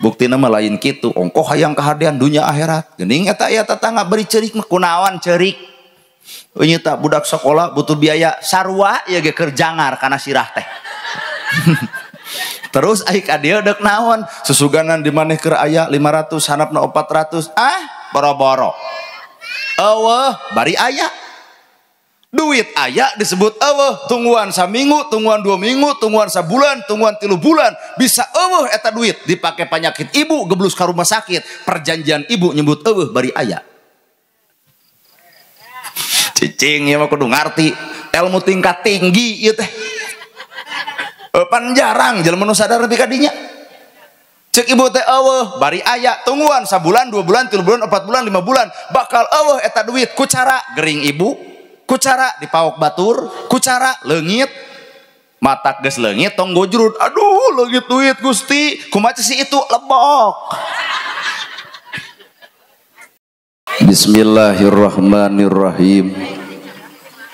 Buktina mah lain kitu, ongkoh hayang kahadean dunya akhirat. Geuning eta aya tetangga beri ceurik mah kunaon ceurik. Euy tak budak sekolah butuh biaya sarua ieu ge keur jangar kana sirah teh. Terus ai ka dieu deuk naon? Susuganan di maneh keur aya 500 hanapna 400, ah boro-boro. Eueuh bari aya. Duit aya disebut eueuh, tungguan saminggu, tungguan 2 minggu, tungguan sabulan, tungguan 3 bulan, bisa eueuh eta duit dipake panyakit ibu geblus ka rumah sakit, perjanjian ibu nyebut eueuh bari aya. Cicing ieu mah kudu ngarti, ilmu tingkat tinggi ieu teh. Pan jarang jelema nu sadar nepi ka dinya. Cek ibu teh eueuh bari aya, tungguan sabulan, 2 bulan, 3 bulan, 4 bulan, 5 bulan, bakal eueuh eta duit ku cara gering ibu. Kucara dipaok batur, kucara leungit, matak geus leungit tong gojrut, aduh leungit duit Gusti, kumaha si itu lebok. Bismillahirrahmanirrahim.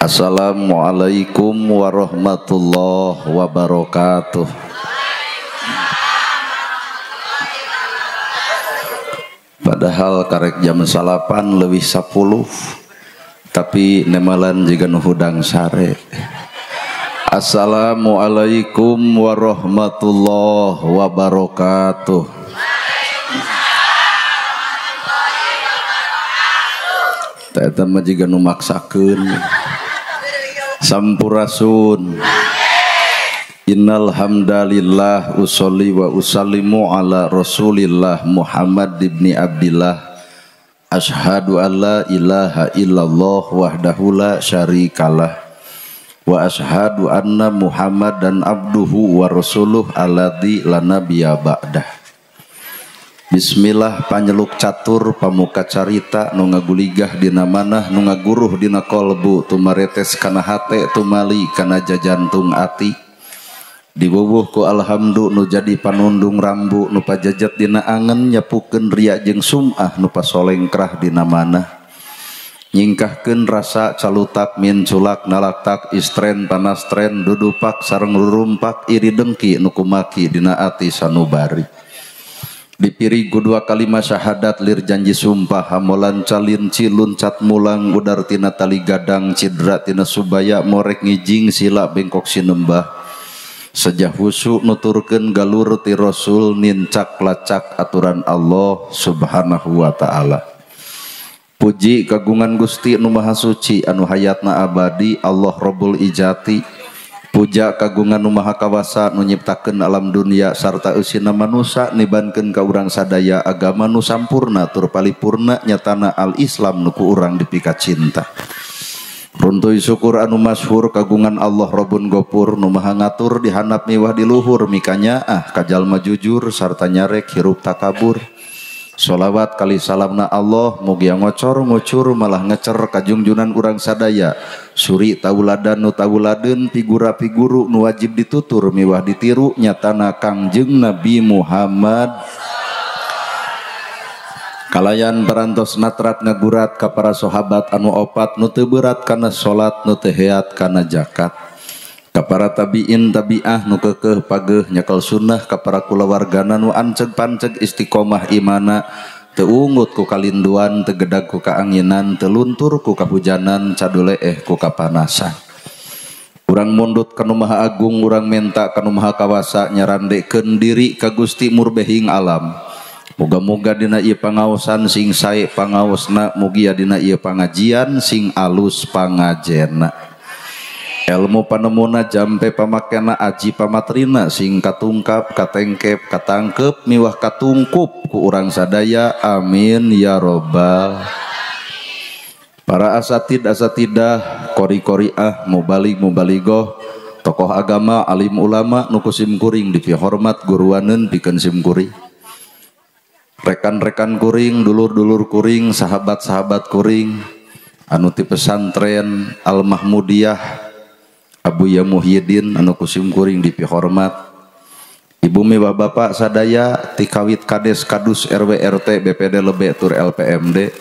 Assalamualaikum warahmatullahi wabarakatuh. Padahal karek jam 9 leuwih 10. Tapi nemalan juga nu hudang sare. Assalamualaikum warahmatullahi wabarakatuh. Eta mah jiga nu maksakeun. Sampurasun. Innal hamdalillah usolli wa usallimu ala Rasulillah Muhammad ibni Abdillah. Ashhadu an la ilaha illallah wahdahu la syarikalah wa ashhadu anna Muhammadan abduhu wa rasuluh alladzi la nabiyya ba'dah. Bismillah panyeluk catur pamuka carita nu ngaguligah dina manah nu ngaguruh dina kolbu tumaretes kana hate tumali kana jajantung ati. Diwuwuh ku alhamdu nu jadi panundung rambu nu pajajet dina angen nyapukeun ria jeung sum'ah nu pasolengkrah dina manah nyingkahkeun rasa calutak min culak nalaktak istren panastren dudupak sareng rurumpak iri dengki nu kumaki dina ati sanubari. Dipiri ku 2 kalimat syahadat lir janji sumpah hamolan calin ciluncat mulang udar tina tali gadang cidra tina subaya morek ngijing sila bengkok sinembah. Sejah husu nuturkeun galur ti Rasul nincak lacak aturan Allah Subhanahu wa ta'ala. Puji kagungan Gusti nu Maha Suci anu hayatna abadi Allah Rabbul Ijati. Puja kagungan nu Maha Kawasa nu nyiptakeun alam dunia sarta eusina manusa nibankeun ka urang sadaya agama nu sampurna tur palipurna nyatana al-Islam nu ku urang dipikacinta. Runtuy syukur anu masyhur kagungan Allah Rabbun Gopur nu maha ngatur dihandap miwah di luhur mikanya ah kajalma jujur sarta nyarek hirup takabur. Sholawat kali salamna Allah mugia ngocor ngucur malah ngecer kajungjunan urang sadaya suri tauladan nu tauladeun figura figuru nu wajib ditutur miwah ditiru nyatana Kangjeng Nabi Muhammad. Kalayan parantos natrat ngagurat ka para sahabat anu opat nu teu berat kana salat nu teu heat kana zakat. Ka para tabiin tabiah nu keukeuh pageuh nyekel sunnah ka para kulawargana nu anceg panceg istiqomah imana teu ungut ku kalinduan teu gedag ku kaanginan teu luntur ku kahujanan caduleeh ku kapanasan. Urang mundut ka nu Maha Agung urang menta ka nu Maha Kawasa nyarandekeun diri ka Gusti Murbehing alam. Moga-moga dina ieu pangaosan sing sae pangaosna, mugia dina ieu pangajian sing alus pangajena. Elmu panemuna jampe pamakena aji pamatrina sing katungkap, katengkep, katangkep, miwah katungkup ku urang sadaya. Amin ya robbal. Para asatid asatidah, kori-koriah, mubalig mubaligoh, tokoh agama, alim ulama, nu ku sim kuring dipihormat guruaneun pikeun sim kuring. Rekan-rekan kuring, dulur-dulur kuring, sahabat-sahabat kuring, anu ti pesantren Al Mahmudiyah Abuya Muhyiddin anu ku sim kuring dipihormat. Ibu miwah bapak sadaya ti kawit kades kadus RW RT BPD lebe tur LPMD.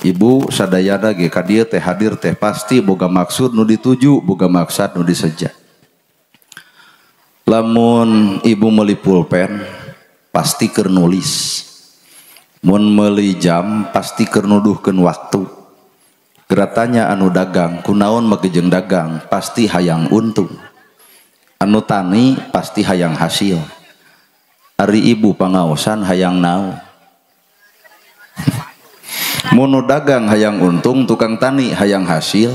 Ibu sadayana ge ka dieu teh hadir teh pasti boga maksud nu dituju, boga maksad nu diseja. Lamun ibu meuli pulpen pasti keur nulis. Mun meuli jam pasti keur nuduhkeun waktu. Geratanya anu dagang kunaon make jeung dagang pasti hayang untung. Anu tani pasti hayang hasil. Ari ibu pangaosan hayang naon. Mun nu dagang hayang untung, tukang tani hayang hasil,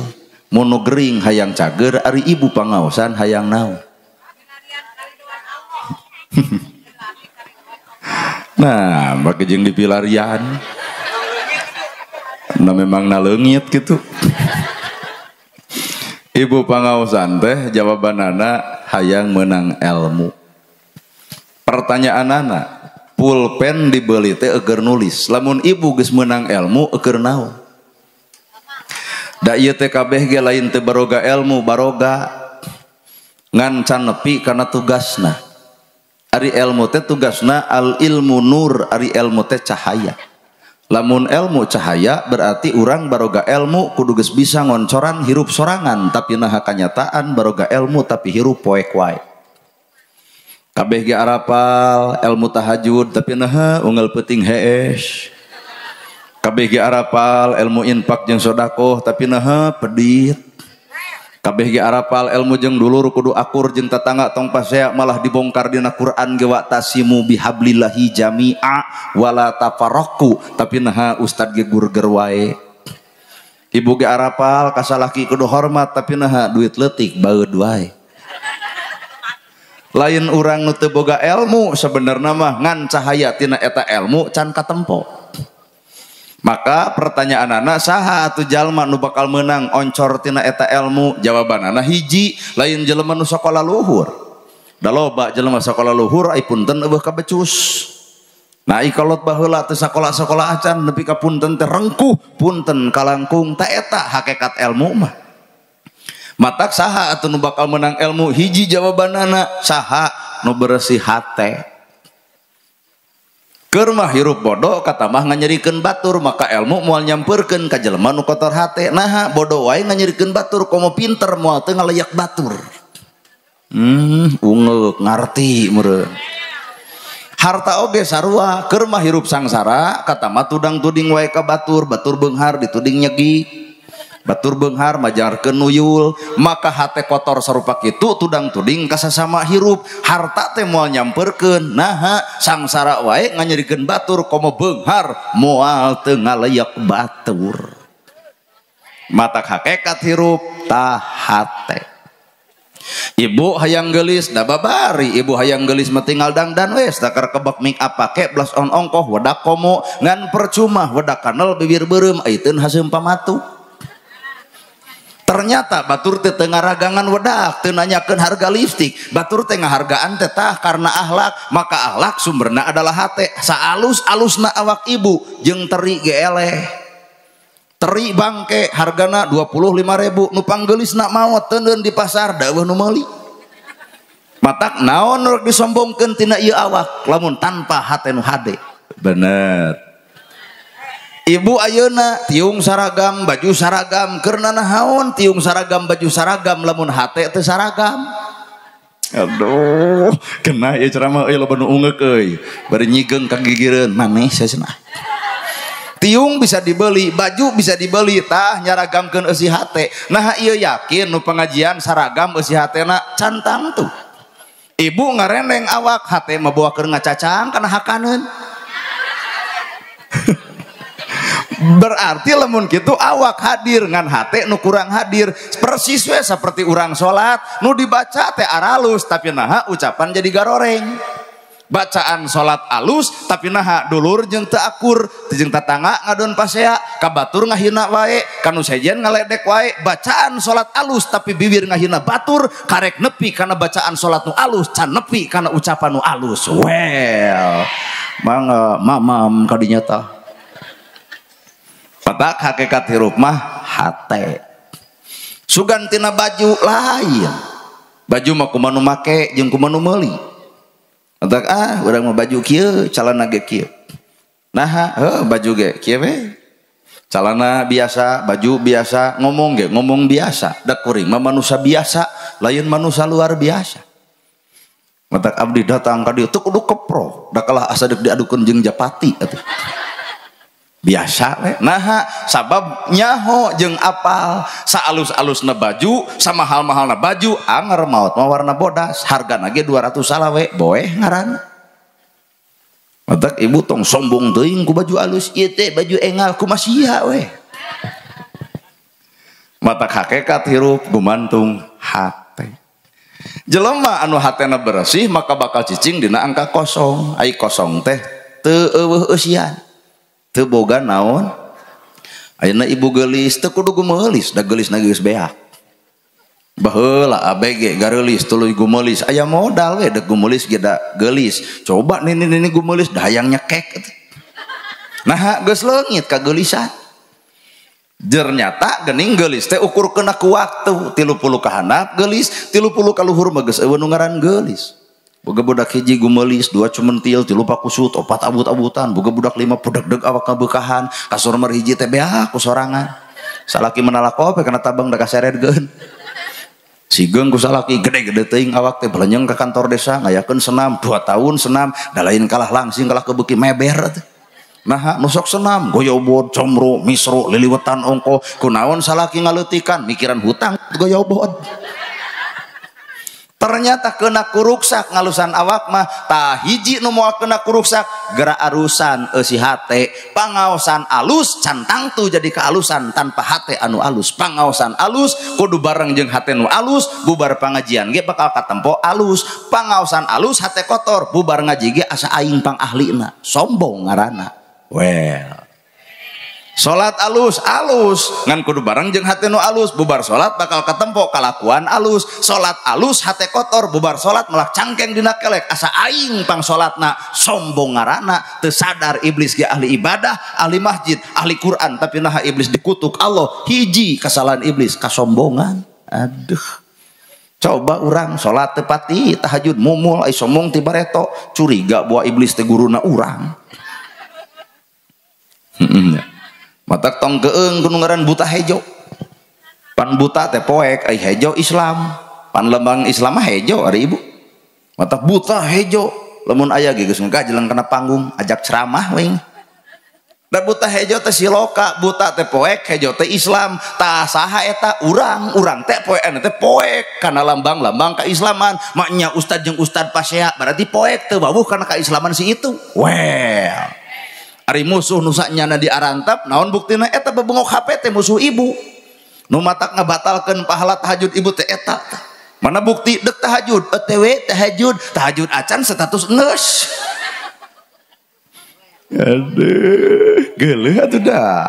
mun nu gering hayang cager, ari ibu pangaosan hayang naon. Nah, make jeung dipilarian. Nah memang naleungit gitu. Ibu pangaosan teh jawabanana hayang menang ilmu. Pertanyaanana, pulpen dibeli teh eger nulis. Lamun ibu geus meunang ilmu eger naon? Da ieu teh kabeh ge lain teu baroga ilmu, baroga ngan can nepi kana tugasna. Ari ilmu teh tugasna al ilmu nur, ari ilmu teh cahaya. Lamun ilmu cahaya berarti urang baroga ilmu kudu geus bisa ngoncoran hirup sorangan, tapi naha kanyataan baroga ilmu tapi hirup poek wae. Kabeh ge arapal ilmu tahajud tapi naha unggal peuting hees. Kabeh ge arapal ilmu infak jeung sedekah tapi naha pedit. Kabeh ge arapal ilmu jeung dulur kudu akur jeung tetangga tong pasea malah dibongkar dina Quran ge wa tasimu bihablillahi jami'a wala tafarraqu tapi naha ustad ge gurger wae. Ibu ge arapal kasalaki kudu hormat tapi naha duit leutik baeud wae. Lain urang nu teu boga ilmu sebenarnya mah ngan cahaya tina eta ilmu can katempo. Maka pertanyaanana saha atuh jalma nu bakal meunang oncor tina eta ilmu? Jawabanana hiji, lain jelema nu sakola luhur. Da loba jelema sakola luhur ai punten eueuh kabecus. Nah ai kolot baheula teu sakola-sakola acan nepi ka punten teh rengkuh, punten kalangkung ta eta hakikat ilmu mah. Matak saha atuh nu bakal menang ilmu? Hiji jawabanana saha nu bersih hate. Keur mah hirup bodoh kata mah nganyerikeun batur, maka ilmu moal nyampeurkeun ka jelema nu kotor hate. Naha bodoh wae nganyerikeun batur, komo pinter moal teu ngaleyak batur. Ungeuk ngarti meureun. Harta oge sarua, keur mah hirup sangsara kata mah tudang tuding wae ka batur, batur beunghar dituding nyegi. Batur beunghar majarkeun nuyul, maka hate kotor sarupa kitu tudang tuding kasasama hirup, harta teh moal nyamperkeun. Naha sangsara wae nganyerikeun batur, komo beunghar moal teu ngaleyak batur. Matak hakikat hirup tah hate. Ibu hayang geulis da babari, ibu hayang geulis mah tinggal dangdan we, sakar kebak make up pake blush on ongkoh wedak komo ngan percuma wedak kanel bibir beureum aiteun haseum pamatu. Ternyata batur teh teu ngaragangan wedak, teu nanyakeun harga lipstik, batur teh ngahargaan teh tah karena akhlak, maka akhlak sumberna adalah hate. Saalus-alusna awak ibu jeung teri ge eleh. Teri bangke hargana 25.000, nu panggeulisna maot teuneun di pasar da eueuh nu meuli. Matak naon rek disombongkeun tina ieu awak lamun tanpa hate nu hade. Bener. Ibu ayeuna tiung saragam baju saragam keur nanahaon tiung saragam baju saragam lamun hate teu saragam. Aduh, kena ieu ceramah euy loba nu ungeuk euy. Bari nyigeung ka gigireun maneh sacenah. Tiung bisa dibeli, baju bisa dibeli, tah nyaragamkeun eusi hate. Nah ieu yakin nu pengajian saragam eusi hatena can tangtu. Ibu ngareneng awak hate mah bawa keur ngacacang kana hakaneun. Berarti lamun kitu awak hadir ngan hate nu kurang hadir. Persis we seperti urang salat nu dibaca teh aralus tapi naha ucapan jadi garoreng. Bacaan salat alus tapi naha dulur jeung teu akur, jeung tatangga ngadon pasea, ka batur ngahina wae, ka nu sejen ngaledek wae. Bacaan salat alus tapi bibir ngahina batur, karek nepi kana bacaan salat nu alus, can nepi kana ucapan nu alus. Well, mangga mamam kadinya tah. Patak hakikat hirup mah hate. Sugan tina baju lain. Baju mah kumaha nu make jeung kumaha nu meuli. Entak ah urang mah baju kieu, calana ge kieu. Naha heuh baju ge kieu we. Calana biasa, baju biasa, ngomong ge ngomong biasa. Da kuring mah manusia biasa, lain manusia luar biasa. Matak abdi datang ka dieu teu kudu kepro, da kalah asa deuk diadukeun jeung japati atuh. Biasa we. Naha sabab nyaho jeung apal, saalus-alusna baju, sama mahal-mahalna baju, anger maot mah warna bodas, hargana ge 200 salawe, boeh ngaranna. Matak ibu tong sombong teuing ku baju alus, ieu teh baju engal kumaha we. Matak hakikat hirup gumantung hate. Jelema anu hatena bersih maka bakal cicing dina angka kosong. Ai kosong teh teu eueuh eusian. Teu boga naon. Ayeuna ibu geulis teu kudu gumeulis, da geulisna geus beak. Baheula ABG gareulis tuluy gumeulis, aya modal we deuk gumeulis ge da geulis. Coba nini-nini gumeulis da hayang nyekek. Nah geus leungit kageulisan. Ternyata gening geulis teh ukur kena ku waktu 30 kahandap geulis 30 kaluhur mah geus eueuh nu ngaran geulis. Boga budak hiji gumeulis, 2 cumentil, 3 pakusut, 4 abut-abutan, boga budak 5 pudeg-deg awak kabeukahan, kasur mer hiji teh beak ku sorangan. Salaki menalak kope kana tabang da kaseredkeun. Sigeung ku salaki gede-gede teuing awak teh belenyeng ka kantor desa ngayakeun senam 2 tahun senam, da lain kalah langsing kalah kebeuki meber teh. Nah, nusok senam, goyobod, comro, misro, liliwetan ongko, kunaon salaki ngaleutikan, mikiran hutang, goyobod. Ternyata kena kuruksak ngalusan awak mah, tah hiji nu moal kena kuruksak, gerak arusan eusi hate, pangaosan alus, can tangtu jadi kealusan tanpa hate anu alus. Pangaosan alus, kudu bareng jeung hate nu alus, bubar pangajian ge bakal katempo alus. Pangaosan alus, hate kotor, bubar ngaji ge asa aing pangahlina, sombong ngaranna. Well, salat alus alus ngan kudu bareng jeung hate nu alus, bubar salat bakal ketempo kalakuan alus. Salat alus hate kotor, bubar salat melak cangkeng dina kelek asa aing pang salatna, sombong ngaranna. Teu sadar iblis ge ahli ibadah, ahli masjid, ahli Quran, tapi naha iblis dikutuk Allah. Hiji kesalahan iblis kasombongan. Aduh, coba urang salat teu pati, tahajud mumul, ai sombong ti bareto, curiga bahwa iblis teh guruna urang. Matak tong keeng kudu ngaran buta hejo. Pan buta teh poek, ai hejo Islam. Pan lembang Islam mah hejo ari ibu. Matak buta hejo, lamun aya ge geus ngajeleng kana panggung ajak ceramah wing. Da buta hejo teh siloka, buta teh poek, hejo teh Islam. Tah saha eta urang, urang teh poean teh poek kana lambang-lambang keislaman. Maknya ustad jeung ustad pasea berarti poek teu wawuh kana keislaman si itu. Well, ari musuh nu sanyana diarantap naon buktina eta bebengok HP teh musuh ibu. Nu matak ngabatalkeun pahala tahajud ibu teh eta. Mana bukti dek tahajud, ETW tahajud, tahajud acan status geus. Aduh, geuleuh atuh da.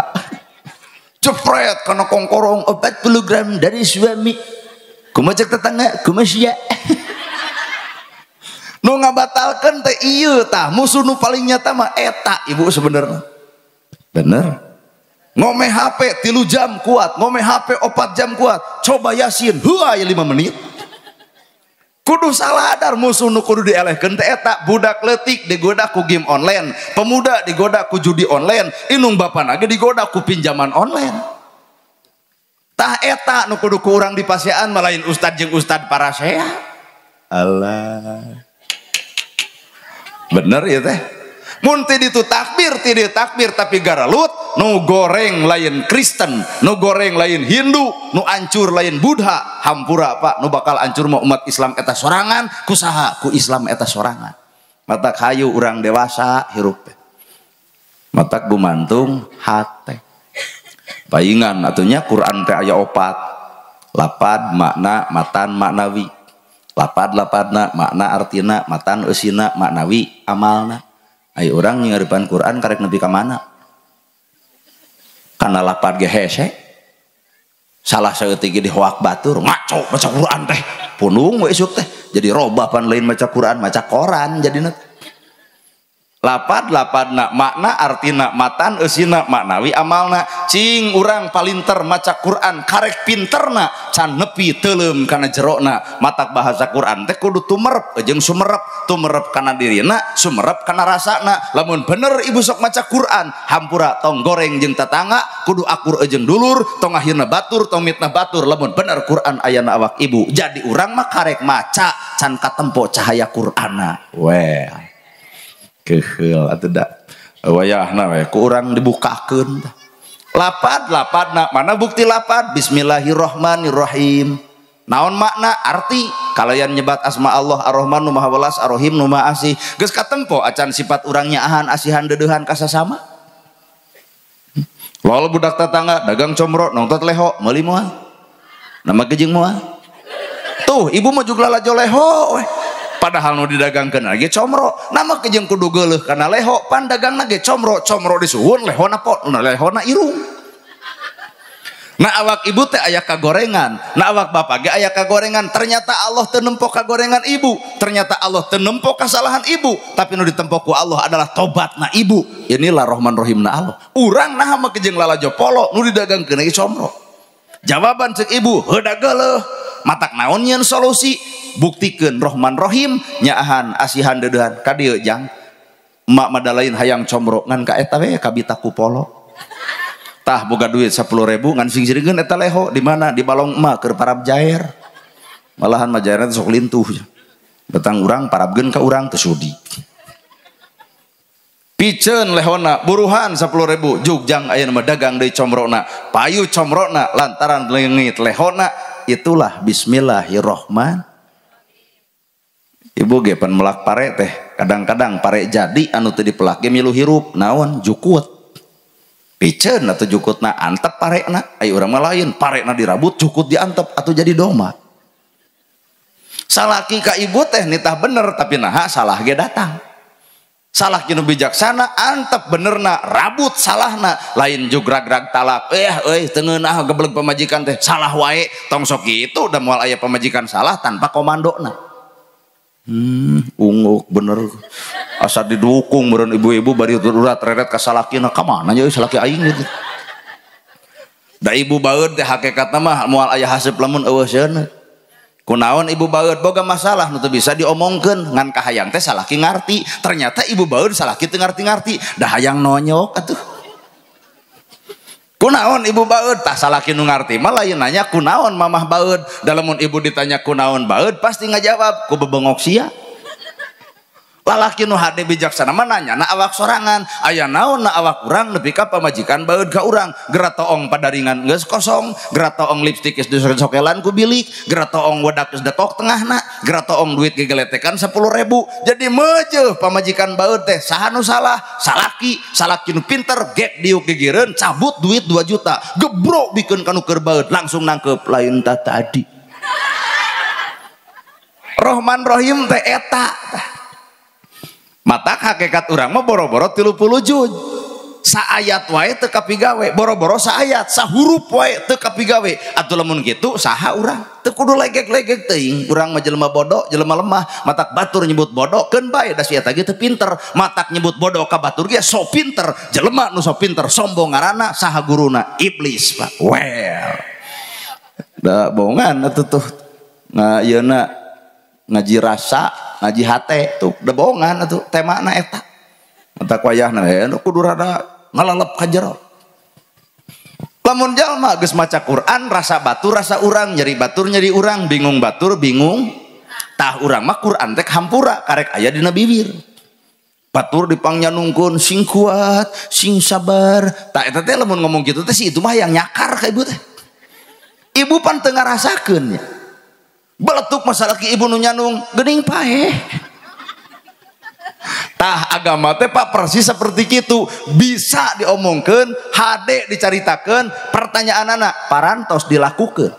Jepret kana kongkorong 40 gram dari suami. Kumaha cek tetangga, kumaha sia. Nu ngabatalkeun teh ieu tah, musuh nu paling nyata mah eta ibu sebenarnya. Bener. Ngome HP 3 jam kuat, ngome HP 4 jam kuat. Coba Yasin, heuah 5 menit. Kudu saladar musuh nu kudu dielehkeun teh eta. Budak leutik digoda ku game online, pemuda digoda ku judi online, inung bapana ge digoda ku pinjaman online. Tah eta nu kudu ku urang dipasean mah lain ustad jeung ustad parasea. Allah. Bener ya teh. Mun ti ditu takbir, ti dieu takbir tapi garalut, nu goreng lain Kristen, nu goreng lain Hindu, nu ancur lain Buddha, hampura Pak, nu bakal ancur mah umat Islam eta sorangan, ku saha? Ku Islam eta sorangan. Matak hayu urang dewasa hirup teh. Matak gumantung hate. Paingan atunya Quran teh aya 4. Lapad makna, matan maknawi. Lapad lapadna makna artina, matan eusina maknawi amalna. Ayo urang nyaripan Quran karek nepi ka mana? Kana lapad ge hese. Salah saeutik ge dihoak batur, ngaco maca Quran teh. Punung we isuk teh. Jadi robah pan lain maca Quran, maca koran jadina. Lapad lapadna makna artina matan eusina maknawi amalna. Cing urang palinter maca Quran karek pinterna can nepi teuleum kana jerona. Matak bahasa Quran teh kudu tumerep jeung sumerep, tumerep kana dirina, sumerep kana rasana. Lamun bener ibu sok maca Quran, hampura tong goreng jeung tetangga, kudu akur jeung dulur, tong akhirna batur, tong mitnah batur. Lamun bener Quran ayana awak ibu. Jadi urang mah karek maca can katempo cahaya Qur'ana. Well. Keheul atuh da wayahna we ku urang dibukakeun. Lapad lapadna mana bukti lapad? Bismillahirrahmanirrahim. Naon makna arti kalayan nyebat asma Allah Ar-Rahman nu Maha Welas Ar-Rahim nu Maha Asih. Geus katempo acan sifat urang nyaahan asihan deudeuhan ka sasama. Lol budak tetangga dagang comro nongtot leho meuli moal. Nama gejing moal. Tuh ibu mah juga lalajo leho we. Padahal nu didagangkeun lagi comro, nama kejeng kudu geuleuh kana leho, pan dagangna ge comro, comro disuhun lehona pot, lehona irung. Nah awak ibu teh aya kagorengan, nah awak bapak ge aya kagorengan. Ternyata Allah teu nempo kagorengan ibu, ternyata Allah teu nempo kasalahan ibu, tapi nu ditempo ku Allah adalah tobatna ibu. Inilah Rahman Rahimna Allah. Urang naha mah kejeng lalajo polo nu didagangkeun ge comro. Jawaban cek ibu, heuda geuleuh. Matak naon nyeun solusi? Buktikeun Rahman Rahim nyaahan asihan deudeuhan ka dieu jang. Emak madalain hayang comro ngan ka eta we kabita ku polo. Tah boga duit 10.000 ngan sing siringeun eta leho di mana di balong emak keur parab jair. Malahan mah jairna sok lintuh. Betang urang parabkeun ka urang teu sudi. Piceun lehona buruhan 10.000 jugjang ayeuna mah dagang deui comrona. Payu comrona lantaran leungit lehona. Itulah bismillahirrahman. Ibu ge pan melak pare teh kadang-kadang pare jadi anu teu dipelak ge milu hirup naon jukut piceun atuh jukutna antep parena aya urang mah lain parena dirabut jukut diantep atuh jadi doma. Salaki ka ibu teh nitah bener tapi naha salah ge datang. Salah kinu bijaksana antep benerna rabut salahna lain jugrag-rag talak euy teu ngeunah gebleg pamajikan teh salah wae tong sok kitu da moal aya pamajikan salah tanpa komandona. Unguk bener asa didukung meureun ibu-ibu bari urat reret ka salakina ka mana nya salaki aing gitu. Da ibu baeud teh hakikatna mah moal aya haseup lamun eueuh seuneu. Kunaon ibu baeud boga masalah nu teu bisa diomongkeun ngan kahayang teh salaki ngarti. Ternyata ibu baeud salaki teu ngarti-ngarti da hayang nonyok atuh. Kunaon ibu baeud tah salaki nu ngarti mah lain nanya kunaon mamah baeud. Da lamun ibu ditanya kunaon baeud pasti ngajawab ku bebengok sia. Lalaki nu hade bijaksana mah nanya na awak sorangan aya naon na awak urang nepi ka pamajikan baeud ka urang. Geura toong padaringan geus kosong, geura toong lipstik geus disokelan ku bilik, geura toong wedak geus detok tengahna, geura toong duit gegeletekan 10.000. Jadi meuceuh pamajikan baeud teh saha nu salah? Salaki, salaki nu pinter gek diuk gigireun cabut duit 2 juta, gebrok bikeun ka nu keur baeud langsung nangkep lain ta tadi. Rahman Rahim teh eta. Matak hakikat urang mah boro-boro 30 juz. Saayat wae teu kapigawe, boro-boro saayat, sahurup wae teu kapigawe. Atuh lamun kitu saha urang? Teu kudu legek-legek teuing. Urang mah jelema bodoh, jelema lemah, matak batur nyebut bodoh keun bae da sia teh teu pinter. Matak nyebut bodoh ka batur ge so pinter. Jelema nu so pinter sombong ngaranna saha guruna? Iblis, Pak. Well. Da bohongan atuh tuh. Nah, ieuna ngaji rasa ngaji hate tuh udah bohongan atuh temana eta. Matak wayahna we kudu rada ngalalep ka jero. Lamun jalma geus maca Quran rasa batur rasa urang, nyeri batur nyeri urang, bingung batur bingung. Tah urang mah Quran teh hampura karek aya dina bibir. Batur dipangnyandungkeun sing kuat, sing sabar. Tah eta teh lamun ngomong kitu teh si itu mah yang nyakar ka ibu teh. Ibu pan teu ngarasakeun nya. Beletuk masalah ki ibu nu nyandung geuning paeh. Tah agama teh Pak persis seperti kitu, bisa diomongkeun, hade dicaritakeun, pertanyaanana parantos dilakukeun.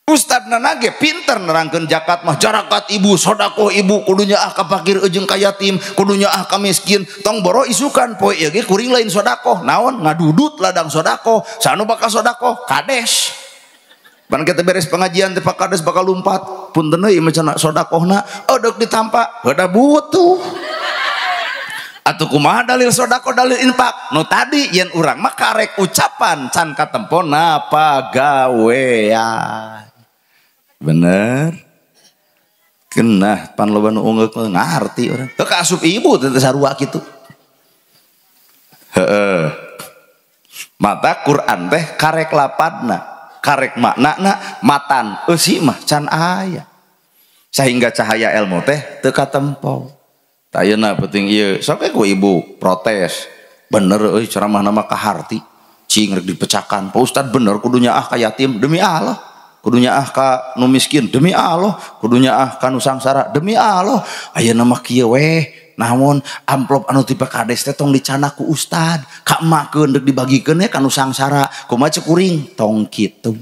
Ustad nana ge pinter nerangkeun zakat mah, jarakat ibu, sodakoh ibu, kudunya ah ka fakir jeung ka yatim, kudunya ah ka miskin, tong boro isukan poe ieu ge kuring lain sodakoh, naon ngadudut ladang sodakoh, sanu bakal sodakoh, kades. Pan kita beres pengajian teh Pak Kades bakal lumpat, punten euy mah cenah sodakohna, eudek ditampa, heuda butuh. Atuh kumaha dalil sedekah dalil infak? Nu tadi yen urang mah karek ucapan can katempo na pagawean. Bener? Kenah pan loba nu ungeuk ngarti urang. Teu kaasup ibu teh sarua kitu. Heeh. Mata Quran teh karek lapadna, karek maknana matan eusi mah can aya. Sehingga cahaya ilmu teh teu katempo. Ayeuna penting ieu sok ku ibu protes. Bener euy ceramahna mah kaharti. Cing rek dipecakan. Pak Ustad bener kudu nyaah ka yatim demi Allah. Kudu nyaah ka nu miskin demi Allah. Kudu nyaah ka nu sangsara demi Allah. Ayeuna mah kieu weh. Namun amplop anu tipe kades teh tong dicanak ku ustad. Ka emakeun deuk dibagikeun we ka nu sangsara. Kumaha ceuk kuring tong kitu.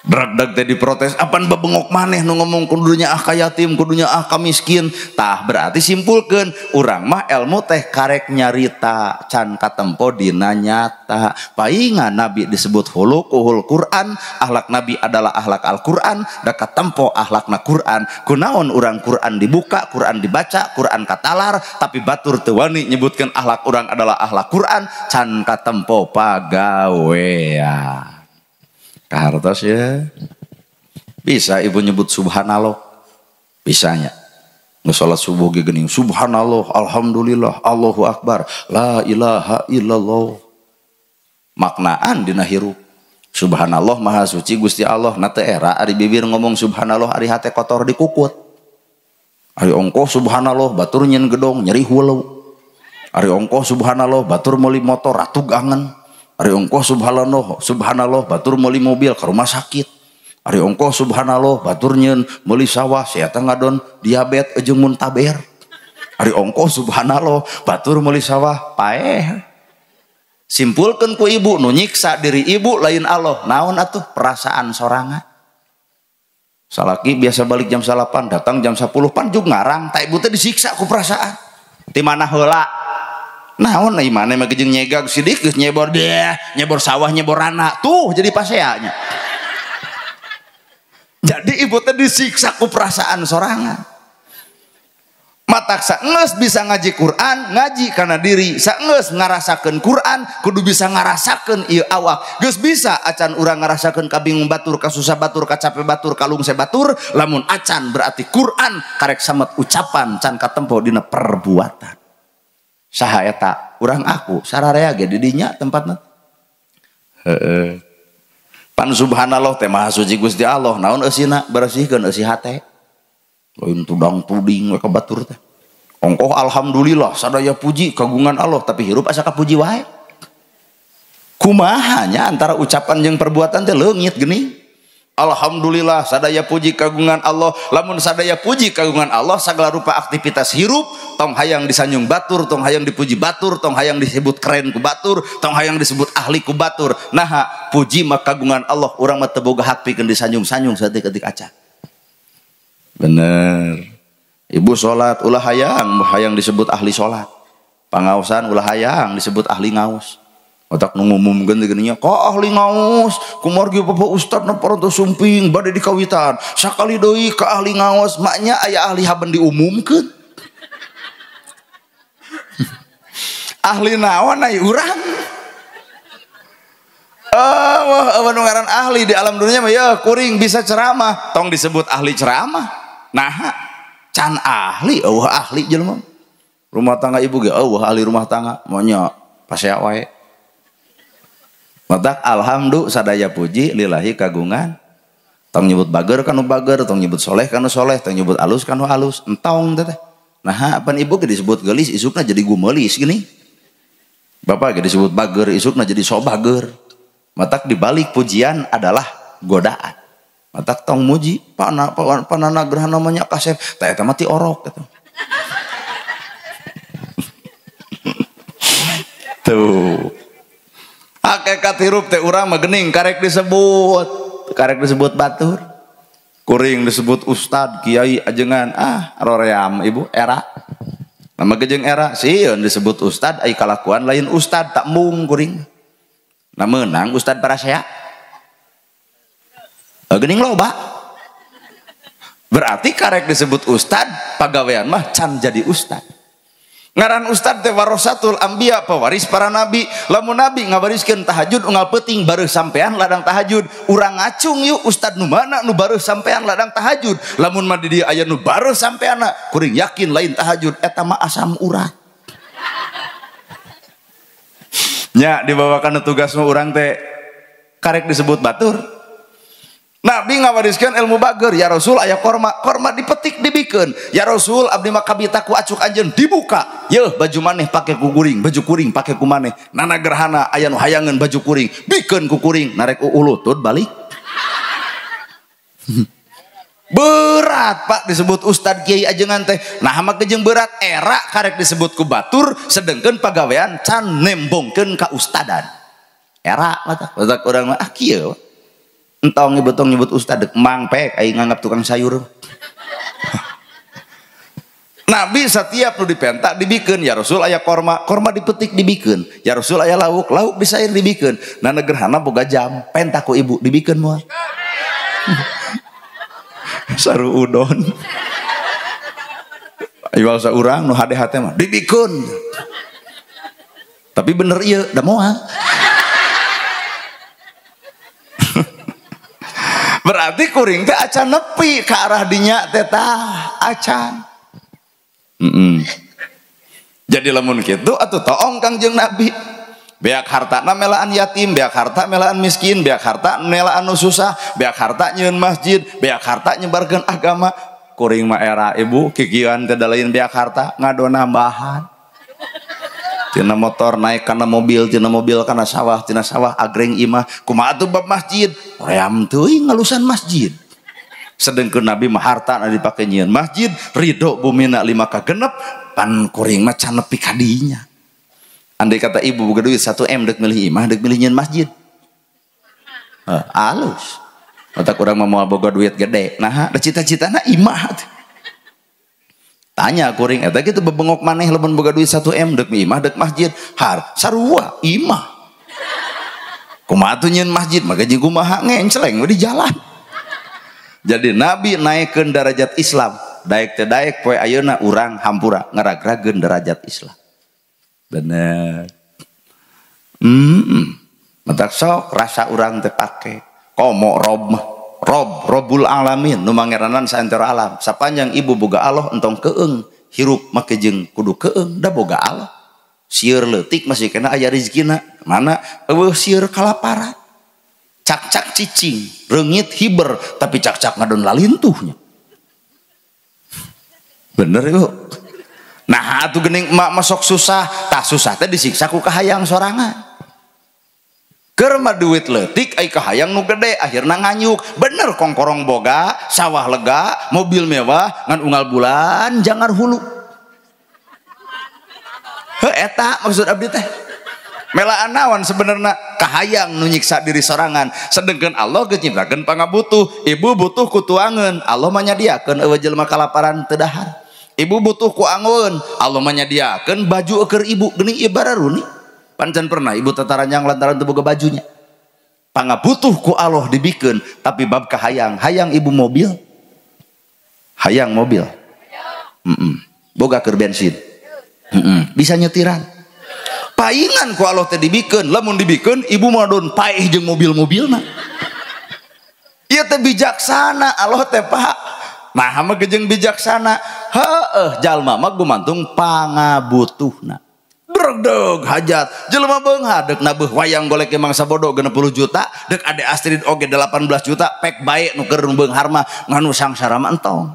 Dragdag teh diprotes apan bebengok maneh nu ngomong kudunya ah ka yatim kudunya ah ka miskin. Tah berarti simpulkeun urang mah ilmu teh karek nyarita can katempo dina nyata. Paingan nabi disebut hulukuhul Quran, akhlak nabi adalah akhlak Al-Quran, da katempo akhlakna Quran. Kunaon urang Quran dibuka, Quran dibaca, Quran katalar, tapi batur teu wani nyebutkeun akhlak urang adalah akhlak Quran can katempo pagawean. Kahartos ya. Bisa ibu nyebut subhanallah. Bisanya. Ngesolat subuh ge geuning subhanallah, alhamdulillah, Allahu akbar, la ilaha illallah. Maknaan dina hirup. Subhanallah maha suci Gusti Allah. Na teu era ari bibir ngomong subhanallah ari hate kotor dikukut. Ari ongkoh subhanallah batur nyeun gedong nyeri hulu. Ari ongkoh subhanallah batur meuli motor ratug angen. Ari ongkoh subhanallah, subhanallah batur meuli mobil ke rumah sakit. Ari ongkoh subhanallah batur nyeun meuli sawah sia teh ngadon diabetes jeung muntaber. Ari ongkoh subhanallah batur meuli sawah paeh. Simpulkeun ku ibu nu nyiksa diri ibu lain Allah. Naon atuh perasaan sorangan. Salaki biasa balik jam 8 datang jam 10 pan jug ngarang ta ibu teh disiksa ku perasaan. Ti mana heula? Naon ieu maneh mah jeung nyegag sidik geus nyebor deh, nyebor sawah nyebor rana tuh jadi paseanya. Jadi ibu teh disiksa ku perasaan sorangan. Matak saenggeus bisa ngaji Quran, ngaji kana diri, saenggeus ngarasakeun Quran, kudu bisa ngarasakeun ieu awak. Geus bisa acan urang ngarasakeun kabingung batur, kasusah batur, kacape batur, kalungse batur, lamun acan berarti Quran karek samet ucapan can katempo dina perbuatan. Saha eta urang aku sararea ge di dinya tempatna. Heeh. Pan subhanallah teh maha suci Gusti Allah, naon eusina bersihkeun eusi hate. Lain tudang tuding we ka batur teh. Ongkoh alhamdulillah sadaya puji kagungan Allah tapi hirup asa kapuji wae. Kumaha nya antara ucapan jeung perbuatan teh leungit geuning. Alhamdulillah sadaya puji kagungan Allah. Lamun sadaya puji kagungan Allah segala rupa aktivitas hirup tong hayang disanjung batur, tong hayang dipuji batur, tong hayang disebut keren ku batur, tong hayang disebut ahli ku batur. Naha puji mah kagungan Allah, urang mah teu boga hak pikeun disanjung-sanjung saeutik-eutik acan. Bener. Ibu salat ulah hayang, hayang disebut ahli salat. Pangaosan ulah hayang disebut ahli ngaos. Otak nu ngumumkeun teh geuning kok ahli ngaos kumargi bapak ustad na parantos sumping bade dikawitan sakali deui ka ahli ngaos maknya aya ahli haben diumumkeun. Ahli naon ai urang? Wah nu ngaran ahli di alam dunia mah ya kuring bisa ceramah tong disebut ahli ceramah. Nah can ahli eueuh ahli jelema. Rumah tangga ibu ge eueuh ahli rumah tangga monya pasea wae. Matak alhamdulillah sadaya puji lillahi kagungan. Tong nyebut bager kanu bager, tong nyebut soleh kanu soleh, tong nyebut alus kanu alus, entong teh. Nah, apan ibu ge disebut geulis isukna jadi gumelis gini. Bapak ge disebut bager isukna jadi sok bager. Matak dibalik pujian adalah godaan. Matak tong muji panana gerhana namanya kasep, teh eta mah ti orok gitu. Tuh. Hakikat hirup teh urang mah geuning karek disebut batur. Kuring disebut ustad, kiai, ajengan, ah roream ibu era. Nama gejeng era sieun disebut ustad ai kalakuan lain ustad tak mung kuring. Nah meunang ustad parasea. Geuning loba. Berarti karek disebut ustad, pagawean mah can jadi ustad. Ngaran ustad teh warasatul anbiya, pewaris para nabi. Lamun nabi ngawariskeun tahajud unggal peuting bareuh sampean ladang tahajud. Urang ngacung yuk ustad nu mana nu bareuh sampean ladang tahajud. Lamun mah di dieu aya nu bareuh sampeanna, kuring yakin lain tahajud eta mah asam urat. Nya dibawakan tugas mah urang teh karek disebut batur. Nabi ngawariskeun ilmu bager, ya Rasul aya korma, korma dipetik dibikeun. Ya Rasul abdi mah kabita ku acuk anjeun dibuka. Yeuh baju maneh pake ku kuring, baju kuring pake ku maneh. Nana gerhana aya nu hayangeun baju kuring, bikeun ku kuring, narek ulutut balik. Berat Pak disebut ustad kiai ajengan teh. Nah mah jeung berat era karek disebut ku batur sedengkeun pagawean can nembongkeun ka ustadan. Era mah tah urang mah ah kieu. Entong nyebut nyebut ustad dek mang pek aing nganggap tukang sayur. Nabi setiap nu dipenta dibikeun, ya Rasul aya korma, korma dipetik dibikeun. Ya Rasul aya lauk, lauk disair dibikeun. Nah gerhana boga jam, penta ku ibu dibikeun moal. Saru udon. Ayo saurang nu hade-hate mah dibikeun. Tapi bener ieu da moal. Berarti kuring teh acan nepi ke arah dinya teh tah acan. Jadi lamun kitu atuh toong Kangjeng Nabi. Beak hartana melaan yatim, beak harta melaan miskin, beak harta melaan nu susah, beak harta nyieun masjid, beak harta nyebarkeun agama. Kuring mah era ibu kikieuan teh lain beak harta ngado nambahan. Tina motor naik kana mobil, tina mobil kana sawah, tina sawah agreng imah. Kumaha atuh bab masjid? Ream teuing ngalusan masjid. Sedengkeun Nabi mah hartana dipake nyieun masjid, ridho bumina 5 ka 6, pan kuring mah can nepi ka dinya. Andai kata ibu boga duit 1 M dek milih imah, dek milih nyieun masjid. Alus. Otak urang mah moal boga duit gede. Nah, da cita-citana imah. Tanya kuring eta kitu bebengok maneh lamun boga duit 1 M dek imah dek masjid. Har sarua imah. Kumaha atuh nyieun masjid mah gaji kumaha ngencleng we di jalan. Jadi Nabi naikkeun derajat Islam. Daek teh daek poe ayeuna urang hampura ngaragrageun derajat Islam. Bener. Matak sok rasa urang teh pake. Komo rob mah. Rob, Robul Alamin, nu mangeranan saentero alam. Sapanjang ibu boga Allah entong keeng, hirup make jeung kudu keeng, da boga Allah. Sieur leutik masih kena aya rezekina, mana eueuh sieur kalaparan. Cak-cak cicing, reungit hiber, tapi cak-cak ngadon lalintuhnya. Bener ibu. Nah atuh geuning emak masok susah, tah susah teh disiksa ku kahayang sorangan. Keur mah duit leutik ai kahayang nu gede akhirna nganyuk. Bener kongkorong boga, sawah lega, mobil mewah ngan unggal bulan jangar hulu. Heuh eta maksud abdi teh. Melaan naon sebenarna kahayang nu nyiksa diri sorangan. Sedengkeun Allah geus nyiptakeun pangabutuh. Ibu butuh ku tuangeun, Allah mah nyadiakeun eueuh jelema kalaparan teu dahar. Ibu butuh ku angeun, Allah mah nyadiakeun baju keur ibu geuning ieu bararuni. Pancan pernah ibu tataranyang lantaran teu boga bajunya. Pangabutuh ku Allah dibikeun, tapi bab kahayang, hayang ibu mobil. Hayang mobil. Boga keur bensin. Bisa nyetiran. Paingan ku Allah teh dibikeun, lamun dibikeun ibu mah don paeh jeung mobil-mobilna. Ieu teh bijaksana Allah teh Pak. Nah mah jeung bijaksana. Heueuh jalma mah gumantung pangabutuhna. Berdeg hajat jelema beunghar dek nabeuh wayang golek mangsa bodo 60 juta dek Ade Astrid oge 18 juta pek bae nu keur beunghar mah nganu sangsara mah entong.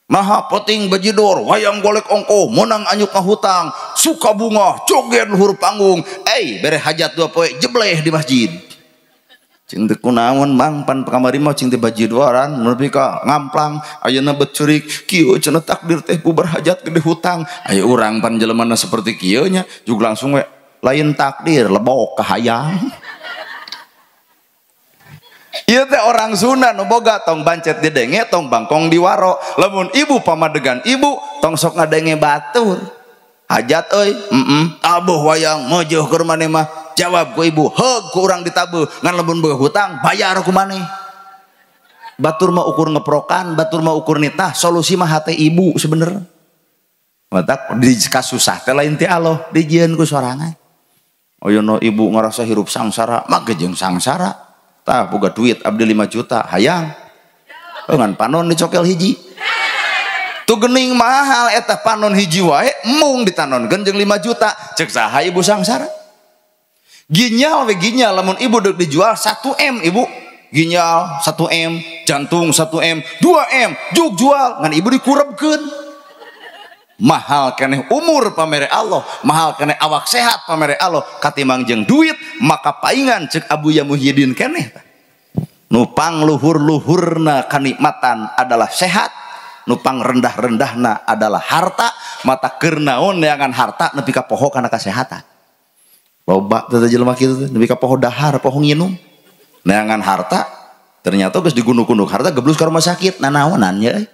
Maha poting bajidor wayang golek ongko menang anyuk ngahutang suka bunga joget luhur panggung bere hajat 2 poe jebleh di masjid. Cing teu kunaon mang pan kamari mah cing teh bajidoran nepi ka ngamplang ayeuna bet curik kieu cenah takdir teh bubar hajat gede hutang. Aya urang pan jelemana seperti kieu nya jug langsung we lain takdir lebok kahayang. Ieu teh orang Sunda nu boga tong bancet didenge tong bangkong diwaro. Lamun ibu pamadegan ibu tong sok ngadenge batur. Hajat euy, tabuh wayang meujeun keur maneh mah. Jawab ku ibu, heug ku urang ditabuh ngan lamun boga hutang bayar ku maneh. Batur mah ukur ngeprokan, batur mah ukur nitah, solusi mah hate ibu sebenernya. Matak di kasusah teh lain ti Allah, dijieun ku sorangan. Ayeuna ibu ngarasa hirup sangsara, mah jeung sangsara. Tah boga duit abdi 5 juta, hayang. Ngan panon dicokel hiji. Tuh gening mahal eta panon hiji wae mung ditanonkeun jeung 5 juta. Cek saha ibu sangsara? Ginjal we ginjal lamun ibu deuk dijual 1 M ibu. Ginjal 1 M, jantung 1 M, 2 M, juk jual ngan ibu dikurebkeun. Mahal keneh umur pamere Allah, mahal keneh awak sehat pamere Allah katimbang jeung duit, maka paingan cek Abuya Muhyiddin keneh. Nu pangluhur-luhurna kanikmatan adalah sehat, nu pangrendah-rendahna adalah harta, mata keur naon neangan harta nepi ka poho kana kasehatan. Loba teh jelema kitu teh nepi ka poho dahar, poho nginum. Neangan harta ternyata geus digunuk-gunuk harta geblus ka rumah sakit nanaonan nya euy.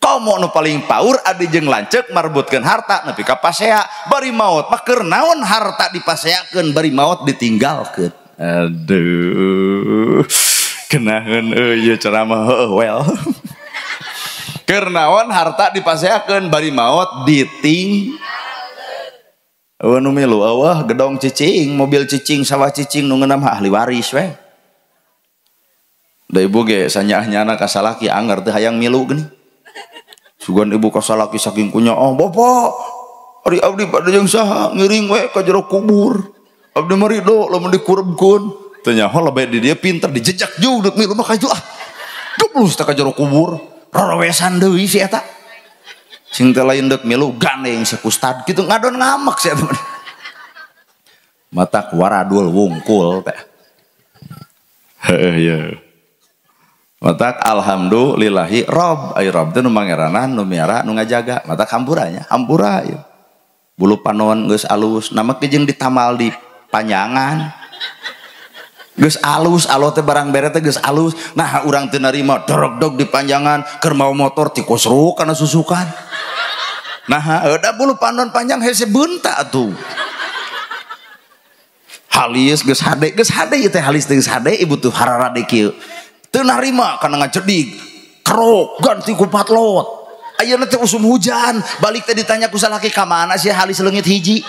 Komo nu paling paur adi jeung lanceuk marbutkeun harta nepi ka pasea bari maot mah keur naon harta dipaseakeun bari maot ditinggalkeun. Aduh kenaheun euy ieu ceramah heueuh well. Keur naon harta dipaseakeun bari maot diting. Eueuh nu milu eueuh gedong cicing, mobil cicing, sawah cicing nu ngeunah mah ahli waris we. Da ibu ge sanyaahnyana ka salaki anger teu hayang milu geuning. Sugan ibu ka salaki saking kunya, oh bapak, ari abdi bade jeung saha ngiring we ka jero kubur. Abdi mah ridho lamun dikurebkeun. Teu nyaho lebeh di dieu pinter dijejak jeung deuk milu mah ka itu ah. Dublus teh ka jero kubur, rorowesan deui si eta. Sing teh lain deuk milu gandeng sakustad kitu ngadon ngamek si eta. Matak waradul wungkul teh. Heueuh ye. Matak alhamdulillahi rob, ayo rob teh nu mangeranan, nu miara, nu ngajaga. Matak hampuranya, hampura ieu. Bulu panon geus alus, nama jeung ditamal di panjangan. Geus alus, alo teh barang bere teh geus alus. Nah, urang teu narima dorog-dog di panjangan, keur mau motor tikusruk kana susukan. Nah, da bulu panon panjang hese beunta atuh. Halis geus hade ieu teh halis teh geus hade ibu tuh hararade kieu. Teu narima kana ngajedik kerok ganti ku patlot. Ayeuna teh usum hujan balik teh ditanya ku salaki ka mana sih halis leungit hiji.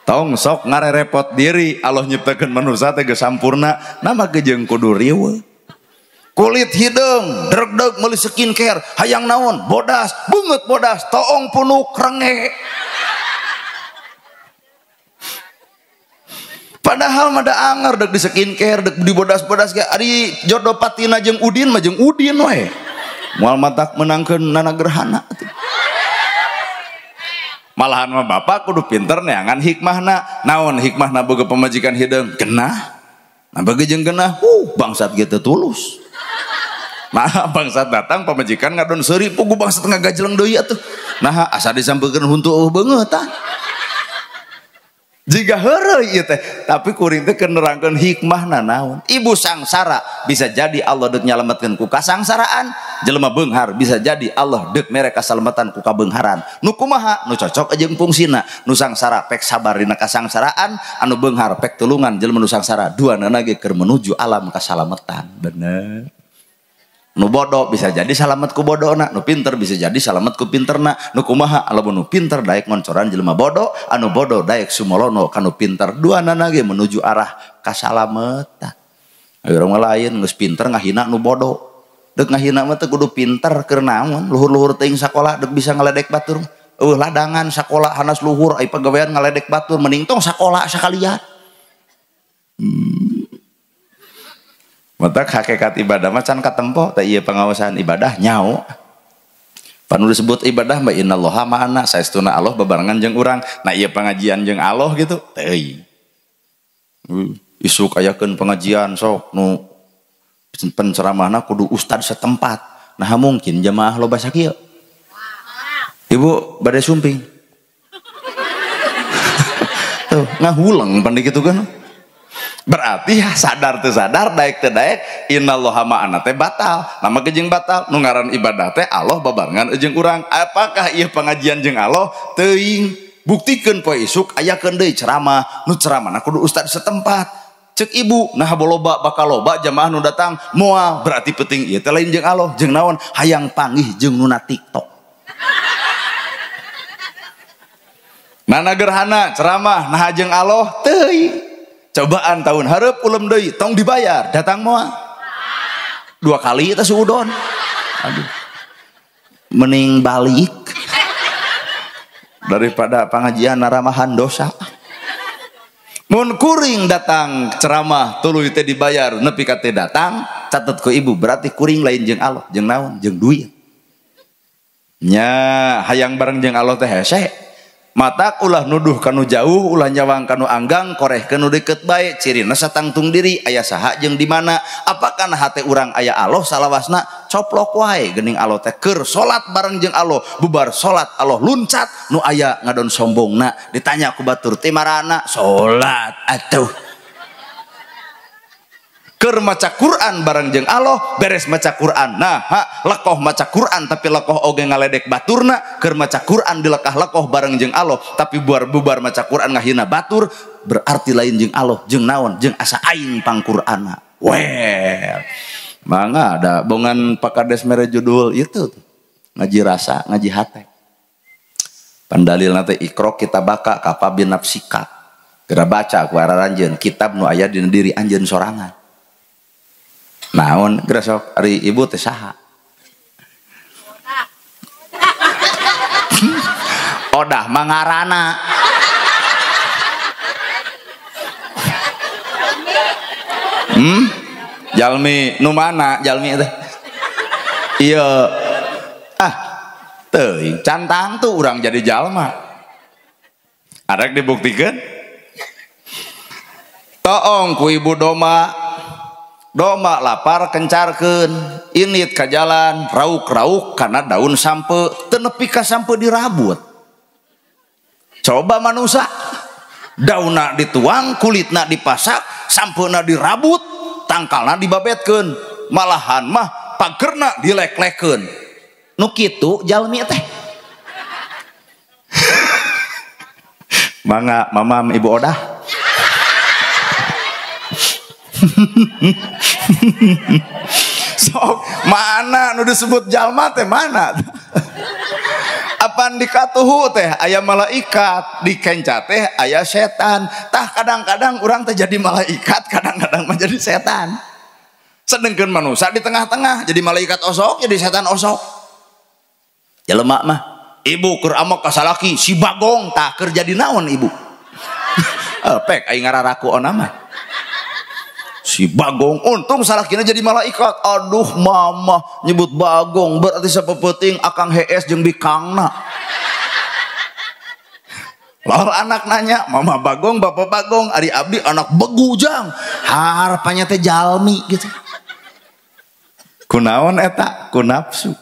Tong sok ngarerepot diri Allah nyiptakeun manusia teh geus sampurna nama jeung kudu riweuh. Kulit hideung dregdeg meuli skincare hayang naon bodas beungeut bodas toong punuk renge. Padahal mah da anger dek di skincare dek di bodas-bodas ge ari jodoh patina jeung Udin mah jeung Udin we. Moal matak menangkeun nana gerhana. Malahan mah bapak kudu pinter neangan hikmahna. Naon hikmahna boga pamajikan hideung? Genah. Nah bagi jeung genah, bangsat ge teu tulus. Nah bangsat datang pamajikan ngadon seuri, pugu bangsat ngagajeleng deui atuh. Nah asa disampeurkeun huntu eueuh beungeut tah. Jika heureuy ieu teh, tapi kuring teh keur nerangkeun hikmahna naon. Ibu sangsara bisa jadi Allah deuk nyalametkeun ku kasangsaraan, jelema beunghar bisa jadi Allah deuk mere kasalamatan ku kabeungharan. Nu kumaha? Nu cocok jeung fungsina. Nu sangsara pek sabar dina kasangsaraan, anu beunghar pek tulungan jelema nu sangsara, duanana ge keur menuju alam kasalametan. Bener. Nu bodoh bisa jadi salamet ku bodona, nu pinter bisa jadi salamet ku pinterna. Nu kumaha? Lamun nu pinter daek ngoncoran jelema bodoh, anu bodoh daek sumolono kanu pinter, duanana ge menuju arah kasalametan. Ayo urang lain geus pinter ngahina nu bodoh. Deuk ngahina mah teu kudu pinter keur naon, luhur-luhur teuing sakola deuk bisa ngaledek batur. Eueuh ladangan sakola hanas luhur ai pagawean ngaledek batur mending tong sakola sakalian. Matak hakikat ibadah mah can katempo teh ieu pengawasan ibadah nyao. Panu disebut ibadah mah innallaha ma'ana saestuna Allah bebarengan jeung urang. Nah ieu pengajian jeung Allah gitu teuing. Isuk ayakeun pengajian sok nu penceramahna kudu ustad setempat. Nah mungkin jamaah loba sakieu. Ibu bade sumping. Tuh ngahuleng pan kitu kan. Berarti ya sadar teu sadar daek teu daek innallaha ma'ana teh batal. Nama jeung batal nu ngaran ibadah teh Allah babarengan jeung urang. Apakah ieu pengajian jeung Allah? Teuing. Buktikeun poe isuk ayakeun deui ceramah, nu ceramahna kudu ustad setempat. Cek ibu nah boloba bakal loba jamaah nu datang moal berarti penting ieu teh lain jeung Allah jeung naon hayang panggih jeung nu na TikTok. Nana gerhana ceramah nah jeung Allah teuing. Cobaan tahun hareup ulem deui tong dibayar datang moal. 2 kali teh suudon. Aduh. Mending balik daripada pengajian naramahan dosa. Mun kuring datang ceramah tuluy teh dibayar nepi ka teh datang catet ku ibu berarti kuring lain jeung Allah jeung naon jeung duit. Nya hayang bareng jeung Allah teh hese. Matak ulah nuduh kanu jauh ulah nyawang kanu anggang koreh kanu deket bae cirina satangtung diri aya saha jeung di mana apakah hate urang aya Allah salawasna coplok wae geuning Allah teh keur salat bareng jeung Allah bubar salat Allah luncat nu aya ngadon sombongna ditanya ku batur ti marana salat atuh keur maca Quran bareng jeung Allah beres maca Quran nah ha lekoh maca Quran tapi lekoh oge ngaledek baturna keur maca Quran dilekah-lekoh bareng jeung Allah tapi bubar-bubar maca Quran ngahina batur berarti lain jeung Allah jeung naon jeung asa aing pang Qur'anna well mangga ada bongan Pak Kades mere judul itu ngaji rasa ngaji hate pandalilna teh ikro kita baka kafa bin nafsika geura baca ku araranjeun kitab nu aya dina diri anjeun sorangan. Naon geura sok ari ibu teh saha? Odah mangarana. Jalmi nu mana jalmi teh? Iya. Ah, teuing cantang tuh urang jadi jalma. Arek dibuktikeun? Toong ku ibu doma. Doma lapar kencarkeun init ka jalan rauk-rauk karena daun sampe teu nepi ka sampe dirabut. Coba manusia daunna dituang kulitna dipasak sampena dirabut tangkalna dibabetkeun malahan mah pagerna dilek-lekeun nu kitu jalmi teh. Mangga mamam ibu odah. Sok mana nu disebut jalma teh mana? Apan dikatuhu teh aya malaikat, dikenca teh aya setan. Tah kadang-kadang urang teh jadi malaikat, kadang-kadang menjadi setan. Sedengkeun manusia di tengah-tengah jadi malaikat osok, jadi setan osok. Jelema mah ibu keur amok ka salaki si bagong tah keur jadi naon ibu? Pek aing ngararaku ona mah. Si bagong untung salakina jadi malaikat. Aduh mama nyebut bagong berarti sapepeting akang hees jeung bikangna. Lalu anak nanya mama bagong bapak bagong ari abdi anak begujang harapannya teh jalmi gitu. Kunaon eta ku nafsu.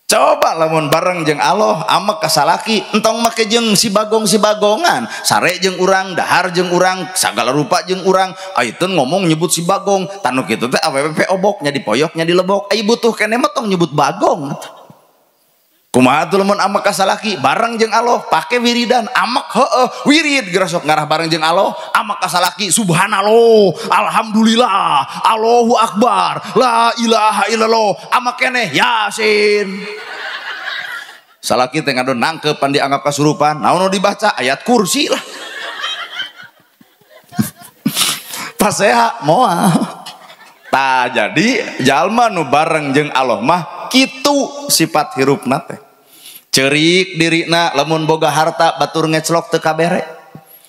Coba lamun bareng jeung Allah amek ka salaki entong make jeung si bagong si bagongan sare jeung urang dahar jeung urang sagala rupa jeung urang ayeuna ngomong nyebut si bagong tanu kitu teh awewe oboknya dipoyoknya dilebok ai butuh keneh mah tong nyebut bagong. Kumaha tuh lamun amek ka salaki bareng jeung Allah pake wiridan amek heueuh wirid geura sok ngarah bareng jeung Allah amek ka salaki subhanallah alhamdulillah Allahu akbar la ilaha illallah amek keneh yasin. Salaki teh ngadon nangkep pan dianggap kasurupan naon nu dibaca ayat kursi lah. Paseha moal. Tah jadi jalma nu bareng jeung Allah mah kitu sifat hirupna teh. Cerik dirina lamun boga harta batur ngeclok teu kabere.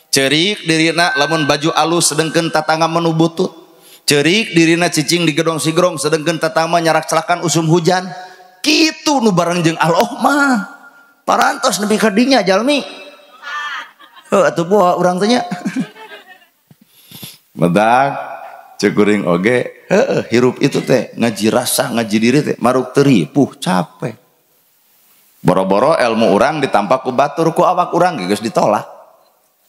Cerik dirina lamun baju alus sedengkeun tatangga menu butut. Cerik dirina cicing di gedong sigrong sedengkeun tatangga nyarak celakan usum hujan. Kitu nu bareng jeung Allah mah. Parantos nepi ka dinya jalmi. Heuh atuh boa urang teh nya. Medak cekuring oge heueuh hirup itu teh ngaji rasa ngaji diri teh maruk teu ripuh capek. Boro-boro ilmu urang ditampak ku batur ku awak urang geus ditolak.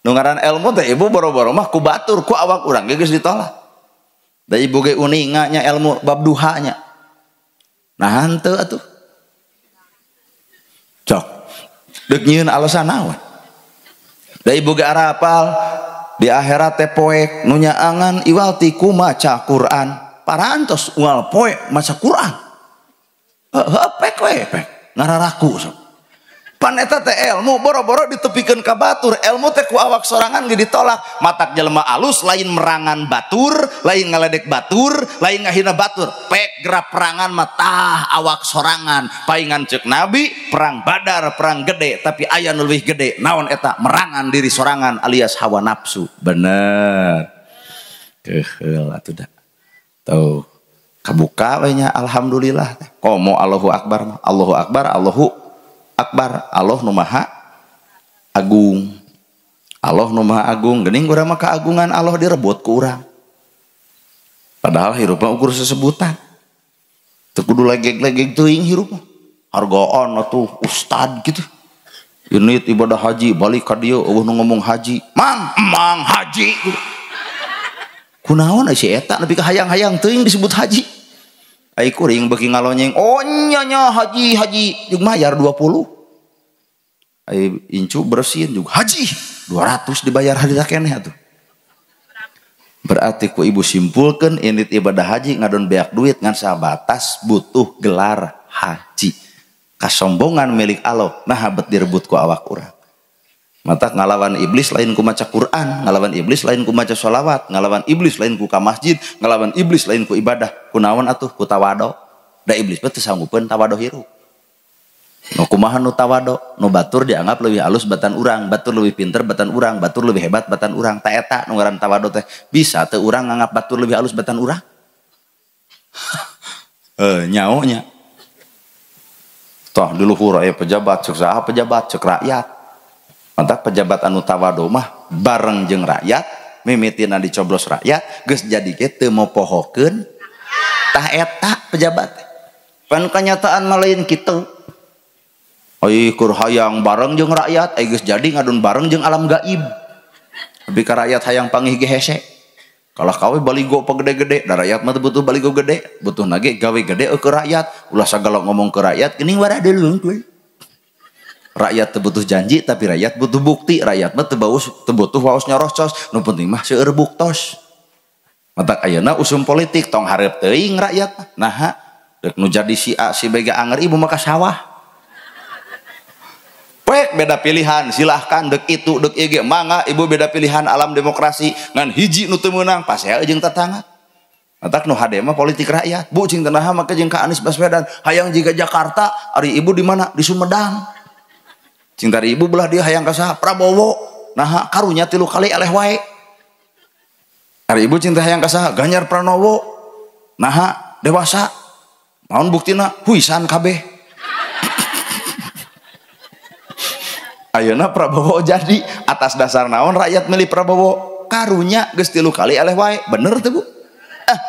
Nu ngaran ilmu teh ibu boro-boro mah ku batur ku awak urang geus ditolak. Da ibu ge uninga nya ilmu bab duha nya. Nah henteu atuh. Cok. Deuk nyieun alasan naon? Da ibu ge arapal Di akhirat teh poek nu nyaangan iwal ti ku maca Quran. Parantos unggal poek maca Quran. Heuh pek we pek ngararaku sok. Pan eta teh ilmu boro-boro ditepikeun ka batur, ilmu teh ku awak sorangan ge ditolak. Matak jelema alus lain merangan batur, lain ngaledek batur, lain ngahina batur. Pek gerak perangan mah tah awak sorangan. Paingan ceuk Nabi, perang Badar perang gede, tapi aya nu leuwih gede. Naon eta? Merangan diri sorangan alias hawa nafsu. Bener. Keuheul atuh da. Tuh kabuka we nya alhamdulillah teh. Komo Allahu akbar mah. Allahu akbar, Allahu akbar, Allah nu maha agung. Allah nu maha agung, geuning urang mah keagungan Allah direbut ku urang. Padahal hirup mah ukur sesebutan. Teu kudu legeg-legeg teuing hirup mah. Hargaan atuh ustad gitu. Unit ibadah haji balik ka dieu eueuh nu ngomong haji. Mang, emang haji. Kunaon si eta nepi ka hayang-hayang teuing disebut haji. Ai kuring beuki ngalonyeng, oh nya nya haji haji jeung mayar 20. Ai incu bersihin juga haji 200 dibayar harita keneh atuh. Berarti ku ibu simpulkeun indit ibadah haji ngadon beak duit ngan sabatas butuh gelar haji. Kasombongan milik Allah nah bet direbut ku awak urang. Matak ngalawan iblis lain ku maca Quran, ngalawan iblis lain ku maca sholawat, ngalawan iblis lain ku ka masjid, ngalawan iblis lain ku ibadah. Kunaon atuh ku tawado. Da iblis mah teu sanggupeun tawado hirup. Nu kumaha nu tawado? Nu batur dianggap leuwih alus batan urang, batur leuwih pinter batan urang, batur leuwih hebat batan urang. Ta eta nu ngaran tawado teh bisa teu urang nganggap batur leuwih alus batan urang? Nyaonya. Tah di luhur aya pejabat, ceuk saha pejabat, ceuk rakyat. Mantap pejabat anu tawado mah bareng jeung rakyat, mimitina dicoblos rakyat, geus jadi ge teu mopohokeun tah eta pejabat. Pan kanyataan mah lain kitu. Ai keur hayang bareng jeung rakyat, ai geus jadi ngadon bareng jeung alam gaib. Tapi ka rakyat hayang pangih ge hese. Kalah kawe baligo pagede-gede, da rakyat mah teu butuh baligo gede, butuhna ge gawe gede ke rakyat. Ulah sagala ngomong ke rakyat geuning warah deulung. Rakyat teu butuh janji tapi rakyat butuh bukti, rakyat mah teu butuh waos nyorocos, nu penting mah seueur buktos. Matak ayeuna usum politik tong hareup teuing rakyat mah. Naha deuk nu jadi si A si B ge anger ibu mah ka sawah. Poek beda pilihan silahkan deuk itu deuk ieu ge mangga ibu beda pilihan alam demokrasi ngan hiji nu teu meunang pasea jeung tetangga. Matak nu hade mah politik rakyat. Bu cing teu naha make jeung ka Anies Baswedan hayang jiga Jakarta ari ibu di mana? Di Sumedang. Cinta ibu belah dia hayang ka saha? Prabowo. Naha karunya 3 kali eleh wae. Ari ibu cinta hayang ka saha? Ganjar Pranowo. Naha dewasa. Naon buktina? Huisan kabeh. Ayeuna Prabowo jadi atas dasar naon rakyat milih Prabowo? Karunya geus 3 kali eleh wae. Bener teu Bu?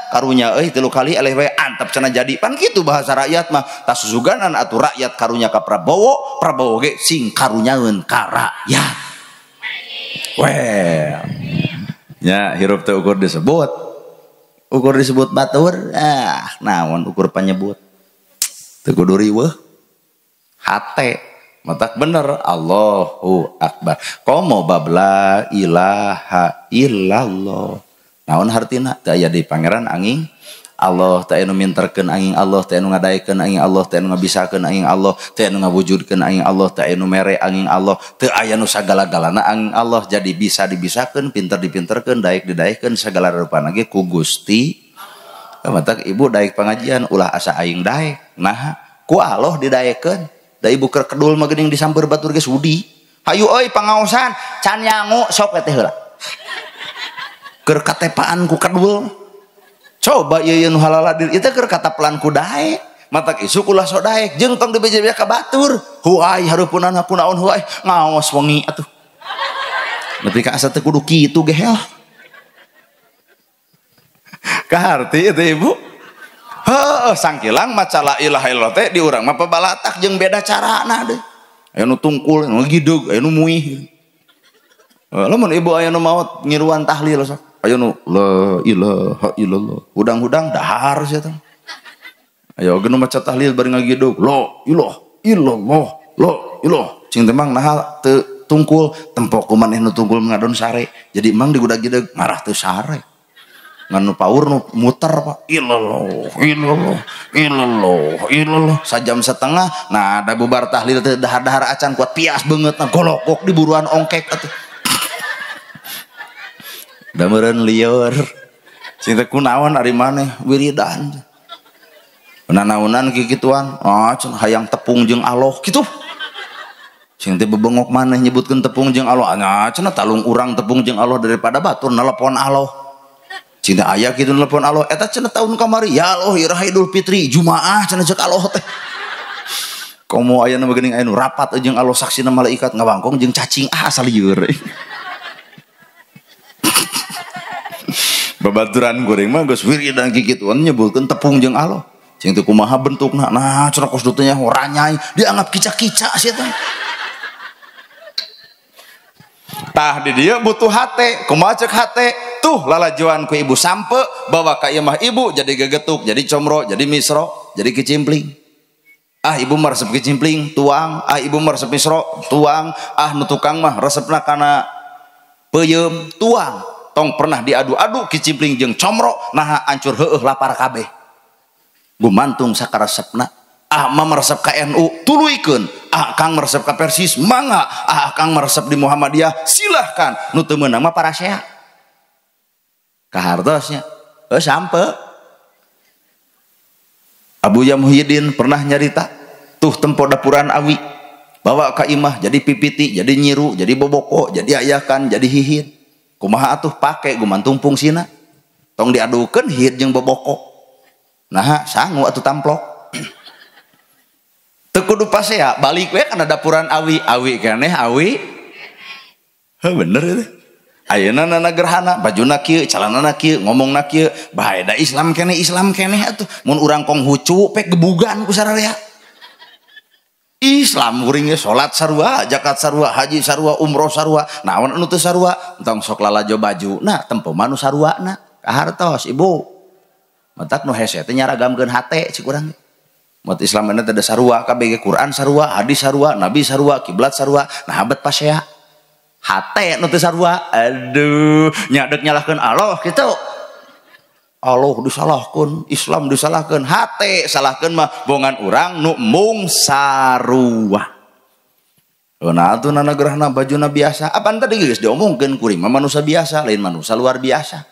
Karunya euy 3 kali eleh wae antep cenah jadi. Pan kitu bahasa rakyat mah. Tas susuganan atuh rakyat karunya ka Prabowo, Prabowo ge sing karunyaeun ka rakyat. Well. Nya hirup teh ukur disebut. Ukur disebut batur, naon ukur panyebut. Teu kudu riweuh. Hate matak bener Allahu akbar. Komo bab la ilaha illallah. Naon hartina teu aya di pangeran angin Allah, teu anu minterkeun angin Allah, teu anu ngadaekeun angin Allah, teu anu ngabisakeun angin Allah, teu anu ngawujudkeun angin Allah, teu anu mere angin Allah, teu aya nu sagala-galana angin Allah. Jadi bisa dibisakeun, pinter dipinterkeun, daek didaekeun, sagala rupana ge ku Gusti. Matak ibu daek pengajian ulah asa aing daek. Nah, ku Allah didaekeun. Da ibu keur kedul mah geuning disamper batur ge sudi. Hayu euy pangaosan, can nyangu sok we teh heula. Keur katepaan ku kedul. Coba ieu nu halaladir ieu teh keur katapelan ku daek. Matak isuk ulah sok daek jeung tong dibeja-beja ka batur. Huai hareupeunana kunaon huai ngaos wengi atuh. Nepi ka asa teu kudu kitu ge hel. Kaharti itu ibu. Heuh sangkilang maca la ilaha illallah teh di urang mah pabalatak jeung beda carana deui. Aya nu tungkul, anu gideg, aya nu muih. Lamun ibu aya nu maot ngiruan tahlil sok. Aya nu la ilaha illallah. Hudang-hudang dahar sia teh. Aya oge nu maca tahlil bari ngagidug la ilaha illallah, la ilaha. Cing teh mang naha teu tungkul tempok ku maneh nu tungkul ngadon sare jadi emang digudag-gideg ngarah teu sare ngan nu paur nu muter pak ilallah ilallah ilallah ilallah sajam setengah nah da bubar tahlil teh dahar-dahar acan kuat pias beungeutna golokok di buruan ongkek atuh da meureun lieur sing teh kunaon ari maneh wiridan nanaunan kikituan ah hayang tepung jeung aloh kitu sing teh bebengok maneh nyebutkeun tepung jeung aloh nya cenah talung urang tepung jeung aloh daripada batur nelepon aloh cinta aya kitu nelepon aloh eta cenah tahun kamari ya Allah iraha Idul Fitri Jumaah cenah ceuk aloh teh komo aya nu geuning aya nu rapat jeung aloh saksina malaikat ngawangkong jeung cacing ah asal lieur babaturan goreng mah geus wiridan kikituan nyebutkeun tepung jeung aloh cing teh kumaha bentukna nah cenah kos dutunya ranyai dianggap kica-kica sia teh tah di dieu butuh hate kumaha ceuk hate tuh lalajoan ku ibu sampe bawa ka imah ibu jadi gegetuk jadi comro jadi misro jadi kicimpling ah ibu mah resep kicimpling tuang ah ibu mah resep misro tuang ah nu tukang mah resepna kana peuyeum tuang tong pernah diadu-adu kicimpling jeung comro nah ancur heueuh lapar kabeh gumantung sakaresepna ah mah meresep ka NU tuluykeun ah kang meresep ka Persis mangga ah kang meresep di Muhammadiyah silahkan nu teu meunang mah parasea kahartosnya sampe Abuya Muhyiddin pernah nyarita tuh tempo dapuran awi bawa ka imah jadi pipiti jadi nyiru jadi boboko jadi ayakan jadi hihin kumaha atuh pake gumantung fungsina tong diadukeun hihid jeung boboko nah sangu atuh tamplok teu kudu pasea balik we kana dapuran awi awi keneh awi heuh bener itu ayeuna nana gerhana bajuna kieu calanana kieu ngomongna kieu bae da Islam keneh atuh mun urang kong hucu pek gebugan ku sararea Islam kuring ge salat sarua zakat sarua haji sarua umroh sarua naon anu teu sarua entong sok lalajo baju nah tempo mah nu saruana kahartos ibu matak nu hese teh nyaragamkeun hate cik urang umat Islam ini teh sarua kabeh Quran sarua hadis sarua nabi sarua kiblat sarua nah abet pasea hate nu teu sarua aduh nyadek nyalahkeun Allah kitu Allah disalahkeun Islam disalahkeun hate salahkeun mah bongan urang nu mung sarua nah atuh nana gerahna bajuna biasa apaan tadi geus diomongkeun kuring mah manusia biasa lain manusia luar biasa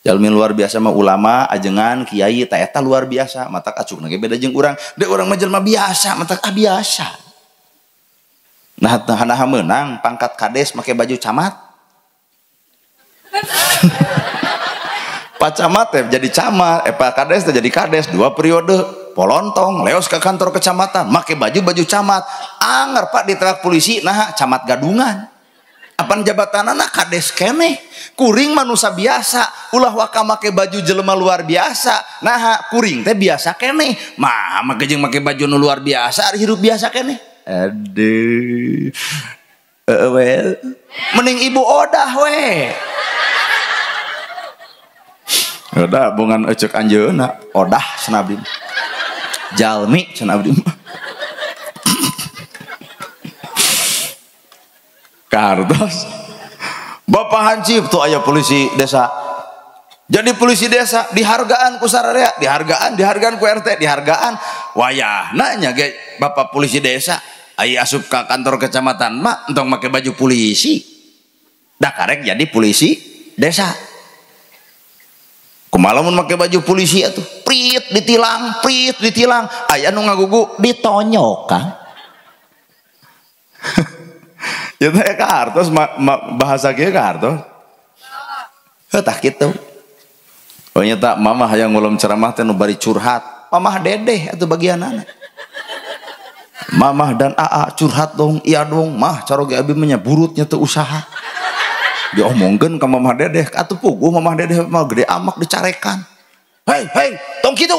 jalmi luar biasa mah ulama ajengan kiai ta eta luar biasa matak acukna ge beda jeung urang de urang mah jelema biasa matak ah biasa nah nah meunang pangkat kades make baju camat Pak camat teh jadi camat pak kades teh jadi kades 2 periode polontong leos ke kantor kecamatan make baju camat anger pak ditelak polisi nah camat gadungan apan jabatanana kades keneh kuring manusia biasa ulah waka make baju jelema luar biasa nah kuring teh biasa keneh mah make jeung make baju nu luar biasa ari hirup biasa keneh aduh well mending ibu odah we odah bongan ecek anjeunna odah cenah abdi jalmi cenah abdi kartos Bapak Hansip tuh aya polisi desa jadi polisi desa dihargaan ku sararea dihargaan ku RT dihargaan wayahna nya ge Bapak polisi desa aya asup ka kantor kecamatan mah entong make baju polisi da karek jadi polisi desa kumaha lamun make baju polisi atuh prit ditilang aya nu ngagugu ditonyok kan ya teh ka hartos bahasa kieu ka hartos heuh tah kitu oh nya tak mamah hayang ngulum ceramah teh nu bari curhat mamah dedeh atuh bagianana mamah dan aa curhat dong iya dong mah caroge abi mah nya burutnya teu usaha diomongkeun ka mamah dedeh atuh puguh mamah dedeh mah gede amak dicarekan hei hei tong kitu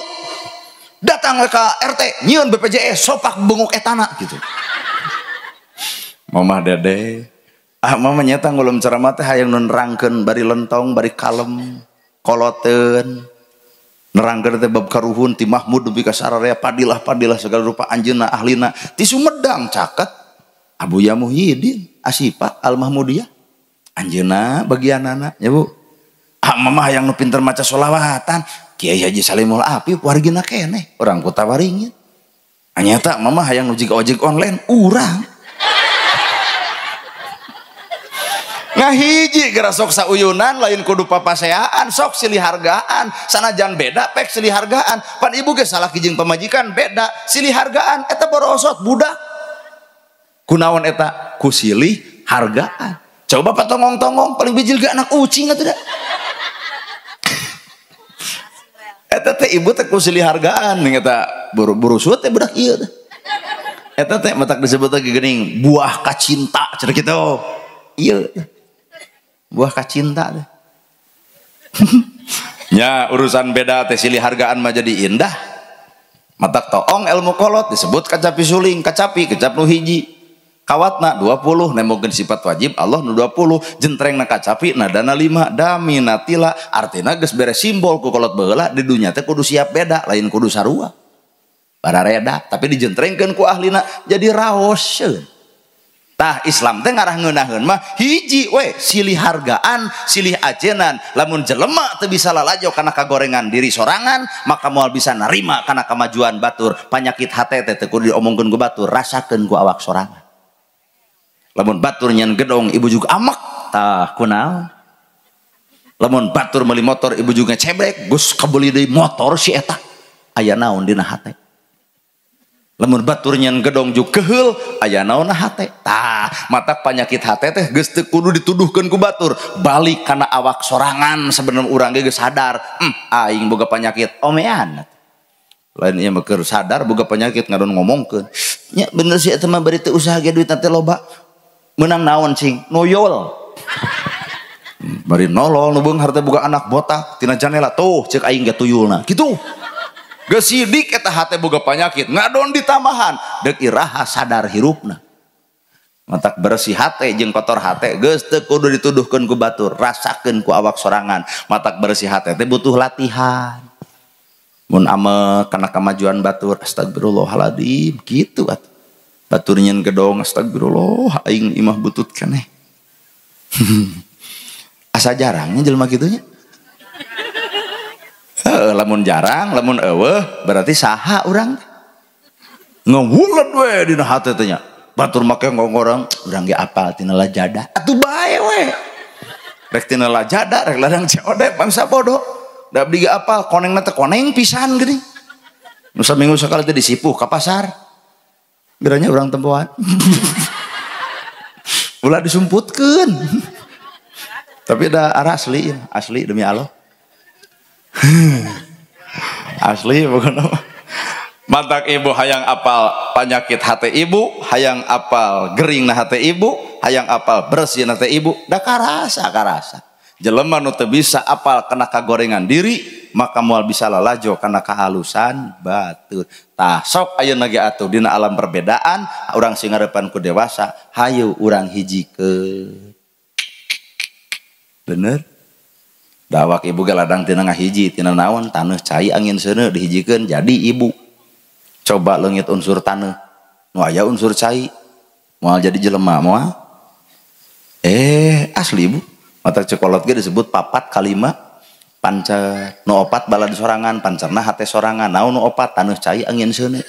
datang ka RT nyieun BPJS sopak bengok etana gitu mamah dedeh ah mama nyata ngulum ceramah teh hayang nu nerangkeun bari lentong bari kalem koloteun nerangkeun teh bab karuhun ti Mahmud dupi ka sararea padilah segala rupa anjeunna ahlina ti Sumedang caket Abuya Muhyiddin. Asipa Al Mahmudiyah anjeunna bagianana nya Bu. Ah mama hayang nu pinter maca sholawatan Kiai Haji Salimul Afif wargina keneh urang Kota Waringin. Anyata mama hayang nu jiga ojek online urang. Ngahiji geura sok sauyunan lain kudu papaseaan sok silih hargaan sanajan beda pek silih hargaan pan ibu ge salah jeung pamajikan beda silih hargaan eta borosot budak kunaon eta ku silih hargaan coba patongong-tongong paling bijil ge anak ucing atuh da eta teh ibu teh ku silih hargaan eta buru-buru teh budak ieu teh eta teh matak disebut lagi geuning buah kacinta cenah kitu ieu buah kacinta teh. Ya urusan beda teh silih hargaan mah jadi indah. Matak toong ilmu kolot disebut kacapi suling, kacapi kecap nu hiji. Kawatna 20 nembokeun sifat wajib Allah nu 20, jentrengna kacapi nadana 5, damina tila artina geus beres simbol ku kolot baheula di dunya teh kudu siap beda lain kudu sarua. Barareda tapi dijentrengkeun ku ahlina jadi raoseun. Tah Islam teh ngarah ngeunaheun mah hiji we silih hargaan silih ajenan lamun jelema teu bisa lalajo kana kagorengan diri sorangan maka moal bisa narima kana kamajuan batur panyakit hate teh teu kudu diomongkeun ku batur rasakeun ku awak sorangan lamun batur nyen gedong ibu juga amek tah kunaon lamun batur meuli motor ibu juga cebrek geus kabeuli deui motor si eta aya naon dina hate lamun batur nyen gedong juk keheul aya naon hate tah matak panyakit hate teh geus teu kudu dituduhkeun ku batur balik kana awak sorangan sebenarnya urang ge geus sadar aing boga panyakit omean lain ieu mah keur sadar boga penyakit ngadon ngomongkeun nya bener sih eta mah bari teu usaha ge duit teh loba meunang naon cing noyol bari nolol nu beunghar teh boga anak botak tina janela tuh ceuk aing ge tuyulna kitu geus sidik eta hate boga panyakit ngadon ditambahan deuk iraha sadar hirupna matak bersih hate jeung kotor hate geus teu kudu dituduhkeun ku batur rasakeun ku awak sorangan matak bersih hate teh butuh latihan mun ame kana kamajuan batur astagfirullahaladzim kitu atuh batur nyen gedong astagfirullah aing imah butut keneh asa jarangnya jelema kitu nya. Lamun jarang, lamun eueuh berarti saha urang ngewulet we dina hate teh nya. Batur make ngongorong urang ge apal tina lajada. Atuh bae we. Rek tina lajada, rek ladang COD bangsa bodoh. Da abdi ge apal konengna teh koneng pisan geuning. Nu saminggu sakali teh disipuh ka pasar. Geranya urang tempoan. Ulah disumputkeun. Tapi da asli, asli demi Allah. Asli bukan apa. Mantak ibu hayang apal penyakit hati ibu, hayang apal gering na hati ibu, hayang apal bersih na hati ibu, da karasa karasa. Jelema nu teu bisa apal kana kagorengan diri, maka moal bisa lalajo kana kahalusan batur. Tah sok ayeuna ge atuh dina alam perbedaan, urang sing ngarepan ku dewasa, hayu urang hijikeun. Bener? Dawak ibu ge ladang tina ngahiji tina naon taneuh cai angin seuneu dihijikeun jadi ibu. Coba leungit unsur taneuh nu aya unsur cai moal jadi jelema moal. Asli ibu. Mata cekolot ge disebut papat kalima pancer nu opat balad sorangan pancerna hate sorangan naon nu opat taneuh cai angin seuneu.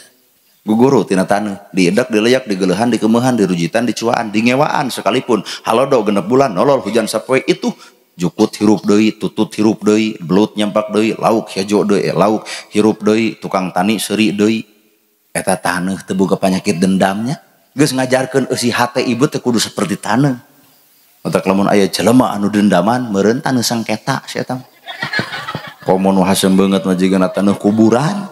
Guguru tina taneuh diedek dileyak digeleuhan dikemeuhan dirujitan dicuaan dingewaan sekalipun halodo genep bulan nolol hujan sapoe itu jukut hirup deui tutut hirup deui belut nyampak deui lauk hejo deui lauk hirup deui tukang tani seuri deui eta taneuh teu boga panyakit dendamnya geus ngajarkeun eusi hate ibu teh kudu seperti taneuh matak lamun aya jelema anu dendaman meureun taneuh sengketa si eta komo nu haseum beungeut mah jigana taneuh kuburan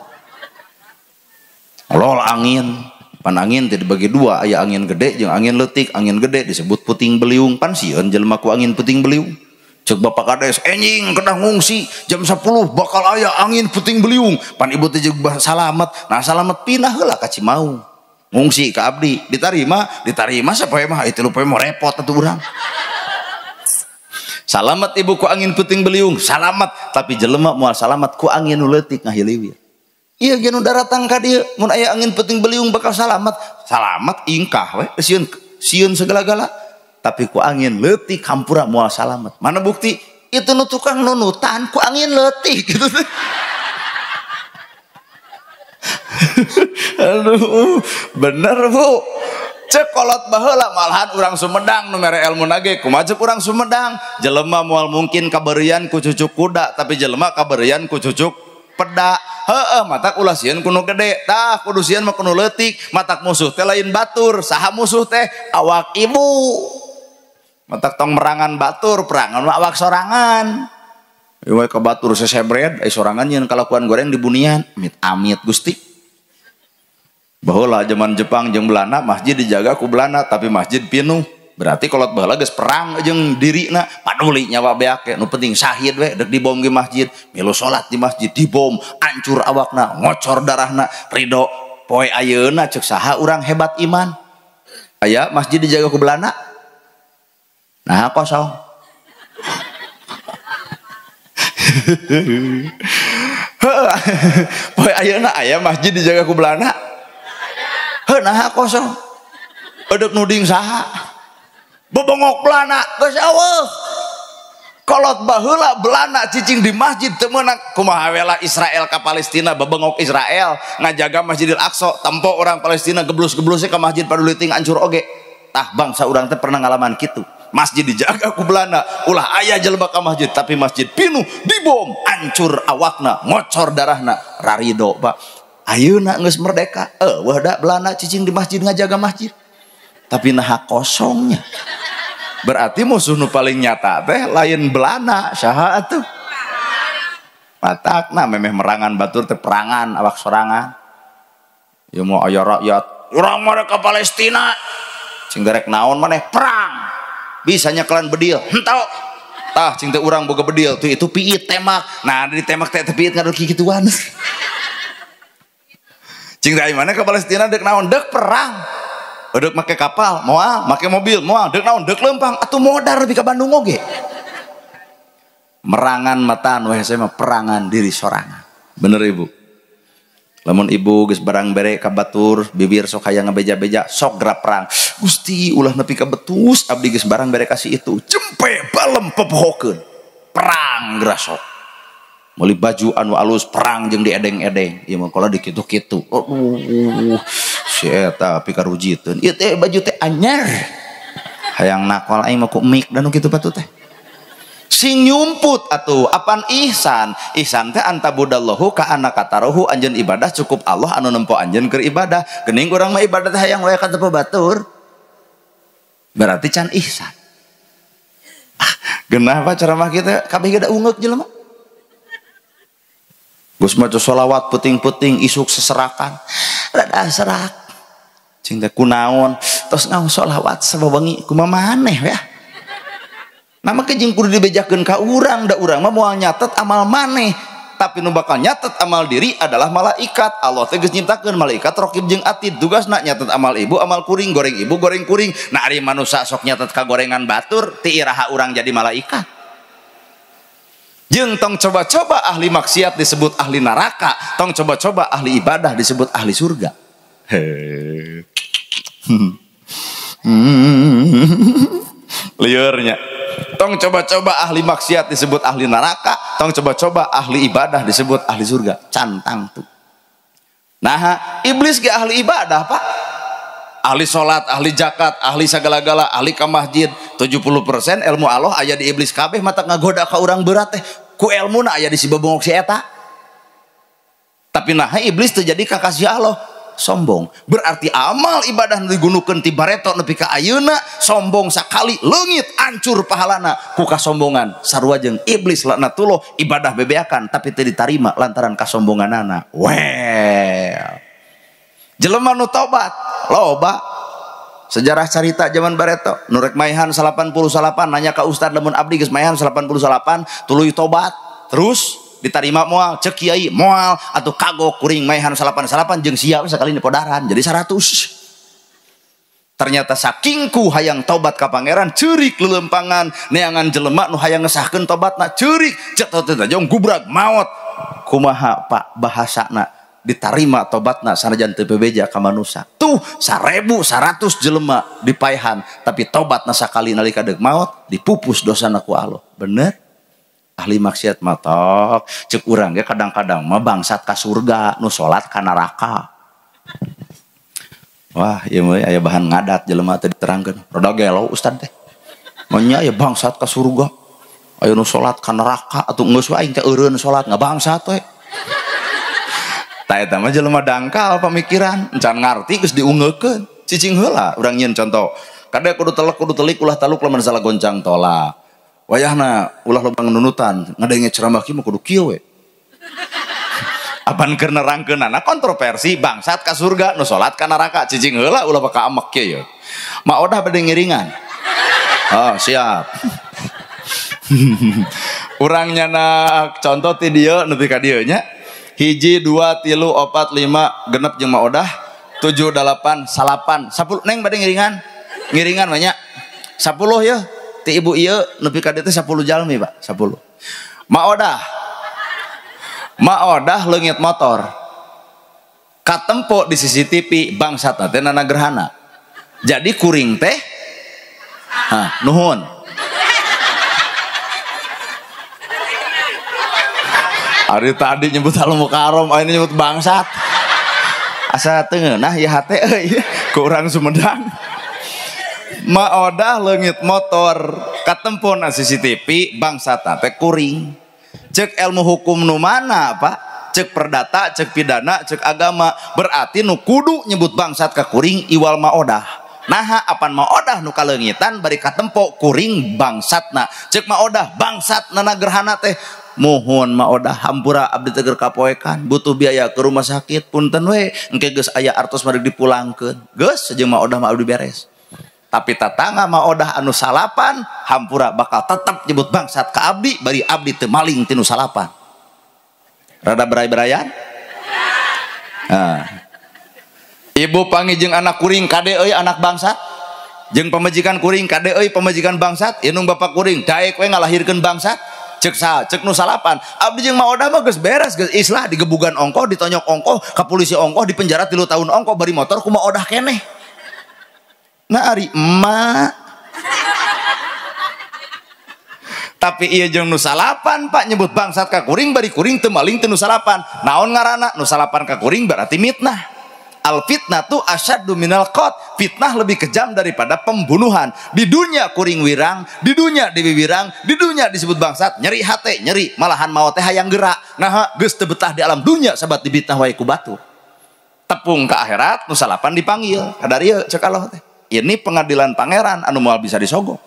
lol angin pan angin teh dibagi dua aya angin gede jeung angin leutik angin gede disebut puting beliung pan sieun jelema ku angin puting beliung. Cek bapak kades enjing kedah ngungsi jam 10 bakal aya angin puting beliung pan ibu teh jeung salamet nah salamet pindah heula ka Cimaung ngungsi ka abdi ditarima ditarima sapoe mah itu poe mah repot atuh urang salamet ibu ku angin puting beliung salamet tapi jelema moal salamet ku angin nu leutik ngahiliwir ieu ge nu daratang ka dieu mun aya angin puting beliung bakal salamet salamet ingkah we sieun sieun segala-gala. Tapi ku angin leutik hampura moal salamet. Mana bukti? Itu nu tukang nunutan ku angin leutik gitu. Aduh, bener Bu. Cek kolot baheula malahan urang Sumedang nu mere ilmu nage kumaha cek urang Sumedang, jelema moal mungkin kaberian ku cucuk kuda, tapi jelema kaberian ku cucuk peda. Heeh, matak ulah sieun ku nu gede, tah kudu sieun mah ku nu leutik, matak musuh teh lain batur, saha musuh teh awak ibu. Matak tong merangan batur, perangan mah awak sorangan. Ieu we ka batur sesebred, ai sorangan nyeun kalakuan goreng di bunian, amit-amit Gusti. Baheula zaman Jepang jeung Belanda masjid dijaga ku Belanda tapi masjid pinuh. Berarti kolot baheula geus perang jeung dirina, paduli nyawa beak nu penting syahid we dek dibom ge masjid, milu salat di masjid dibom, hancur awakna, ngocor darahna, ridho. Poe ayeuna ceuk saha urang hebat iman. Aya masjid dijaga ku Belanda. Nah kosong. Poe ayeuna aya masjid dijaga ku Belanda. Nah kosong. Edek nuding saha? Bebongok Belanda geus eueuh. Kolot baheula Belanda cicing di masjid teu meunang. Kumaha we lah Israel ka Palestina bebengok Israel ngajaga Masjidil Aqsa, tempo orang Palestina geblus-geblusnya ka masjid paduli ting hancur oge. Tah bangsa urang teh pernah ngalaman kitu. Masjid dijaga ku Belanda, ulah aya jelema ka masjid tapi masjid pinuh dibom, hancur awakna, ngocor darahna, rarido Pak. Ayeuna geus merdeka, eueuh da Belanda cicing di masjid ngajaga masjid. Tapi naha kosongnya. Berarti musuh nu paling nyata teh lain Belanda, saha atuh? Matakna memeh merangan batur teh perangan awak sorangan. Ieu mah aya rakyat, urang mah ka Palestina. Cing derek naon maneh perang. Bisa nyekelan bedil, henteu. Tah cing teh urang boga bedil tuh itu piit temak. Nah ditemak teh piit ngadul kikituan. Cing teh mana ke Palestina dek naon dek perang. Dek make kapal moal, make mobil moal, dek naon dek lempang atuh modar lebih ka Bandung oge. Merangan matan we saya mah perangan diri sorangan. Bener Ibu. Lamun ibu geus barang bere ka batur, bibir sok hayang ngabeja-beja, sok gerak perang. Gusti ulah nepi ka betus abdi geus barang bere kasih itu. Jempe balem popohokeun. Perang geura sok. Meuli baju anu alus perang jeung diedeng-edeng. Ieu mah kalau dikitu-kitu. Aduh, si eta pikarujiteun. Ieu teh baju teh anyar. Hayang nakol aing mah ku mik dan nu kitu patut teh. Sing nyumput atuh apan ihsan. Ihsan teh antabudallahu ka anaka tarohu, anjeun ibadah cukup Allah anu nempo anjeun keur ibadah. Geuning urang mah ibadah teh hayang we ka teu batur. Berarti can ihsan. Ah, geunah Pak ceramah kitu kabeh ge da ungeuk jelema. Geus maca sholawat puting-puting isuk seserakan. Rada serak. Cing teh kunaon tos ngaos sholawat sabawengi kumaha maneh ya. Nama ke jeung kudu dibejakeun ka urang, da urang mah moal nyatet amal maneh. Tapi nu bakal nyatet amal diri adalah malaikat. Allah teh geus nyiptakeun malaikat raqib jeung atid. Tugasna nyatet amal ibu, amal kuring, goreng ibu, goreng kuring. Nah ari manusa sok nyatet ka gorengan batur, ti iraha urang jadi malaikat. Jeung tong coba-coba ahli maksiat disebut ahli neraka, tong coba-coba ahli ibadah disebut ahli surga. Liurnya. Tong coba-coba ahli maksiat disebut ahli neraka, tong coba-coba ahli ibadah disebut ahli surga. Cantang tuh. Nah, iblis ge ahli ibadah, Pak. Ahli sholat, ahli zakat, ahli sagala-gala, ahli ka masjid. 70% ilmu Allah aya di iblis kabeh mata ngagoda ka urang berat teh. Ku elmuna aya di si bebongok si eta. Tapi nah iblis terjadi kakasih Allah, sombong. Berarti amal ibadah nu digunukeun ti bareto nepi ka ayeuna sombong sakali leungit hancur pahalana ku kasombongan. Sarua jeung iblis laknatullah ibadah bebeakan tapi teu ditarima lantaran kasombonganana. Well. Jelema nu tobat loba. Sejarah carita zaman bareto nu rek maehan 88 nanya ka ustad lamun abdi geus maehan 88 tuluy tobat terus ditarima moal cek kiai moal atau kagok kuring maehan 88 jeung siap sakali nipodaran jadi 100. Ternyata sakingku hayang tobat ka pangeran ceurik lelempangan neangan jelema nu hayang ngesahkeun tobatna ceurik cek teh jong gubrag maot. Kumaha Pak bahasana? Ditarima tobatna sanajan teu bebeja ka manusa. Tuh 1100 jelema dipaehan tapi tobatna sakali nalika deuk maot dipupus dosana ku Allah. Bener? Ahli maksiat mah tok ceuk urang ge kadang-kadang mah bangsat ka surga nu salat ka neraka. Wah, ieu mah aya bahan ngadat jelema teh diterangkeun. Rada gelo ustad teh. Manya aya bangsat ka surga. Aya nu salat ka neraka atuh geus we aing teh eureun salat ngabangsat we. Tah eta mah jelema dangkal pamikiran, encan ngarti geus diungeukeun. Cicing heula urang nyieun contoh. Kade kudu telek kudu telik ulah taluk lamun salah goncang tolak. Wayahna ulah loba nunutan, ngadenge ceramah kieu mah kudu kieu we. Apan keur nerangkeunana kontroversi bangsat ka surga nu salat ka neraka cicing heula ulah baka amek kieu ye. Ma odah bade ngiringan. Oh, siap. Urang nyana contoh ti dieu nepi ka dieu nya. 1 2 3 4 5 genep jeung ma odah 7 8 9 10 neng bade ngiringan. Ngiringan banyak. 10 ya ti ibu ieu nepi ka dieu teh 10 jalmi Pak, 10. Ma odah. Ma odah leungit motor. Katempo di CCTV bangsat teh nana gerhana. Jadi kuring teh hah, nuhun. Ari tadi nyebut al mukarrom, ini nyebut bangsat. Asa teu ngeunah ya hate euy, ku urang Sumedang. Ma odah leungit motor, katempo na CCTV bangsat teh kuring. Cek ilmu hukum nu mana, Pak? Cek perdata, cek pidana, cek agama. Berarti nu kudu nyebut bangsat ka kuring iwal ma odah. Naha apan ma odah nu kaleungitan bari katempo kuring bangsatna. Cek ma odah bangsat nana gerhana teh. Mohon ma odah hampura abdi teh keur kapoekan, butuh biaya ke rumah sakit punten we, engke geus aya artos mah dipulangkeun. Geus jeung ma odah mah abdi beres. Tapi tatangga ma odah anu salapan hampura bakal tetep nyebut bangsat ka abdi bari abdi teu maling tinu salapan. Rada berai-beraian? Nah. Ibu panggih jeung anak kuring kade euy anak bangsat. Jeung pamajikan kuring kade euy pamajikan bangsat, indung bapak kuring daek we ngalahirkeun bangsat. Cek saha? Cek nu salapan. Abdi jeung ma odah mah geus beres, geus islah digebugan ongkoh, ditonyok ongkoh, ka polisi ongkoh, dipenjara 3 tahun ongkoh bari motor ku ma odah keneh. Nah ari emak. Tapi iya jeung nu salapan Pak nyebut bangsat ka kuring bari kuring teu maling teu nu salapan. Naon ngaranna? Nu salapan ka kuring berarti mitnah. Al fitnah tu asyaddu minal qat. Fitnah lebih kejam daripada pembunuhan. Di dunia kuring wirang, di dunia dewi wirang, di dunia disebut bangsat, nyeri hate, nyeri, malahan maot teh hayang gerak. Nah, geus teu betah di alam dunia sabat dibitnah wae ku batur. Tepung ke akhirat nu salapan dipanggil. Kadarieu cek Allah teh. Ini pengadilan pangeran anu moal bisa disogok.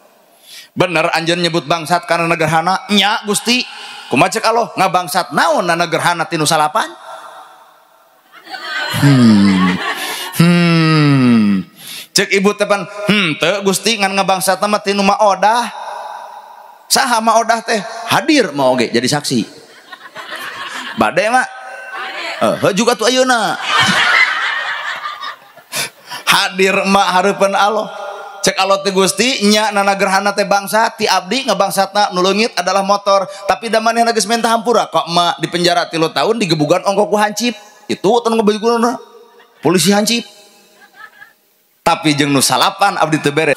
Bener anjeun nyebut bangsat karena negerhana? Nya Gusti. Kumaha cek Allah? Ngabangsat naon na negerhana tinu salapan? Cek ibu tepan, teu Gusti ngan ngabangsat mah tinu ma odah. Saha ma odah teh? Hadir mau oge jadi saksi. Bade mah? Heuh juga tuh ayeuna. Hadir emak hareupeun Allah. Cek Allah teh Gusti nya nana gerhana teh bangsa ti abdi ngabangsatna nu leungit adalah motor, tapi da manehna geus minta hampura kok emak di penjara 3 tahun digebugan ongkoh ku hancip. Itu teu ngebegunan polisi hancip. Tapi jeung nu salapan abdi teu beres.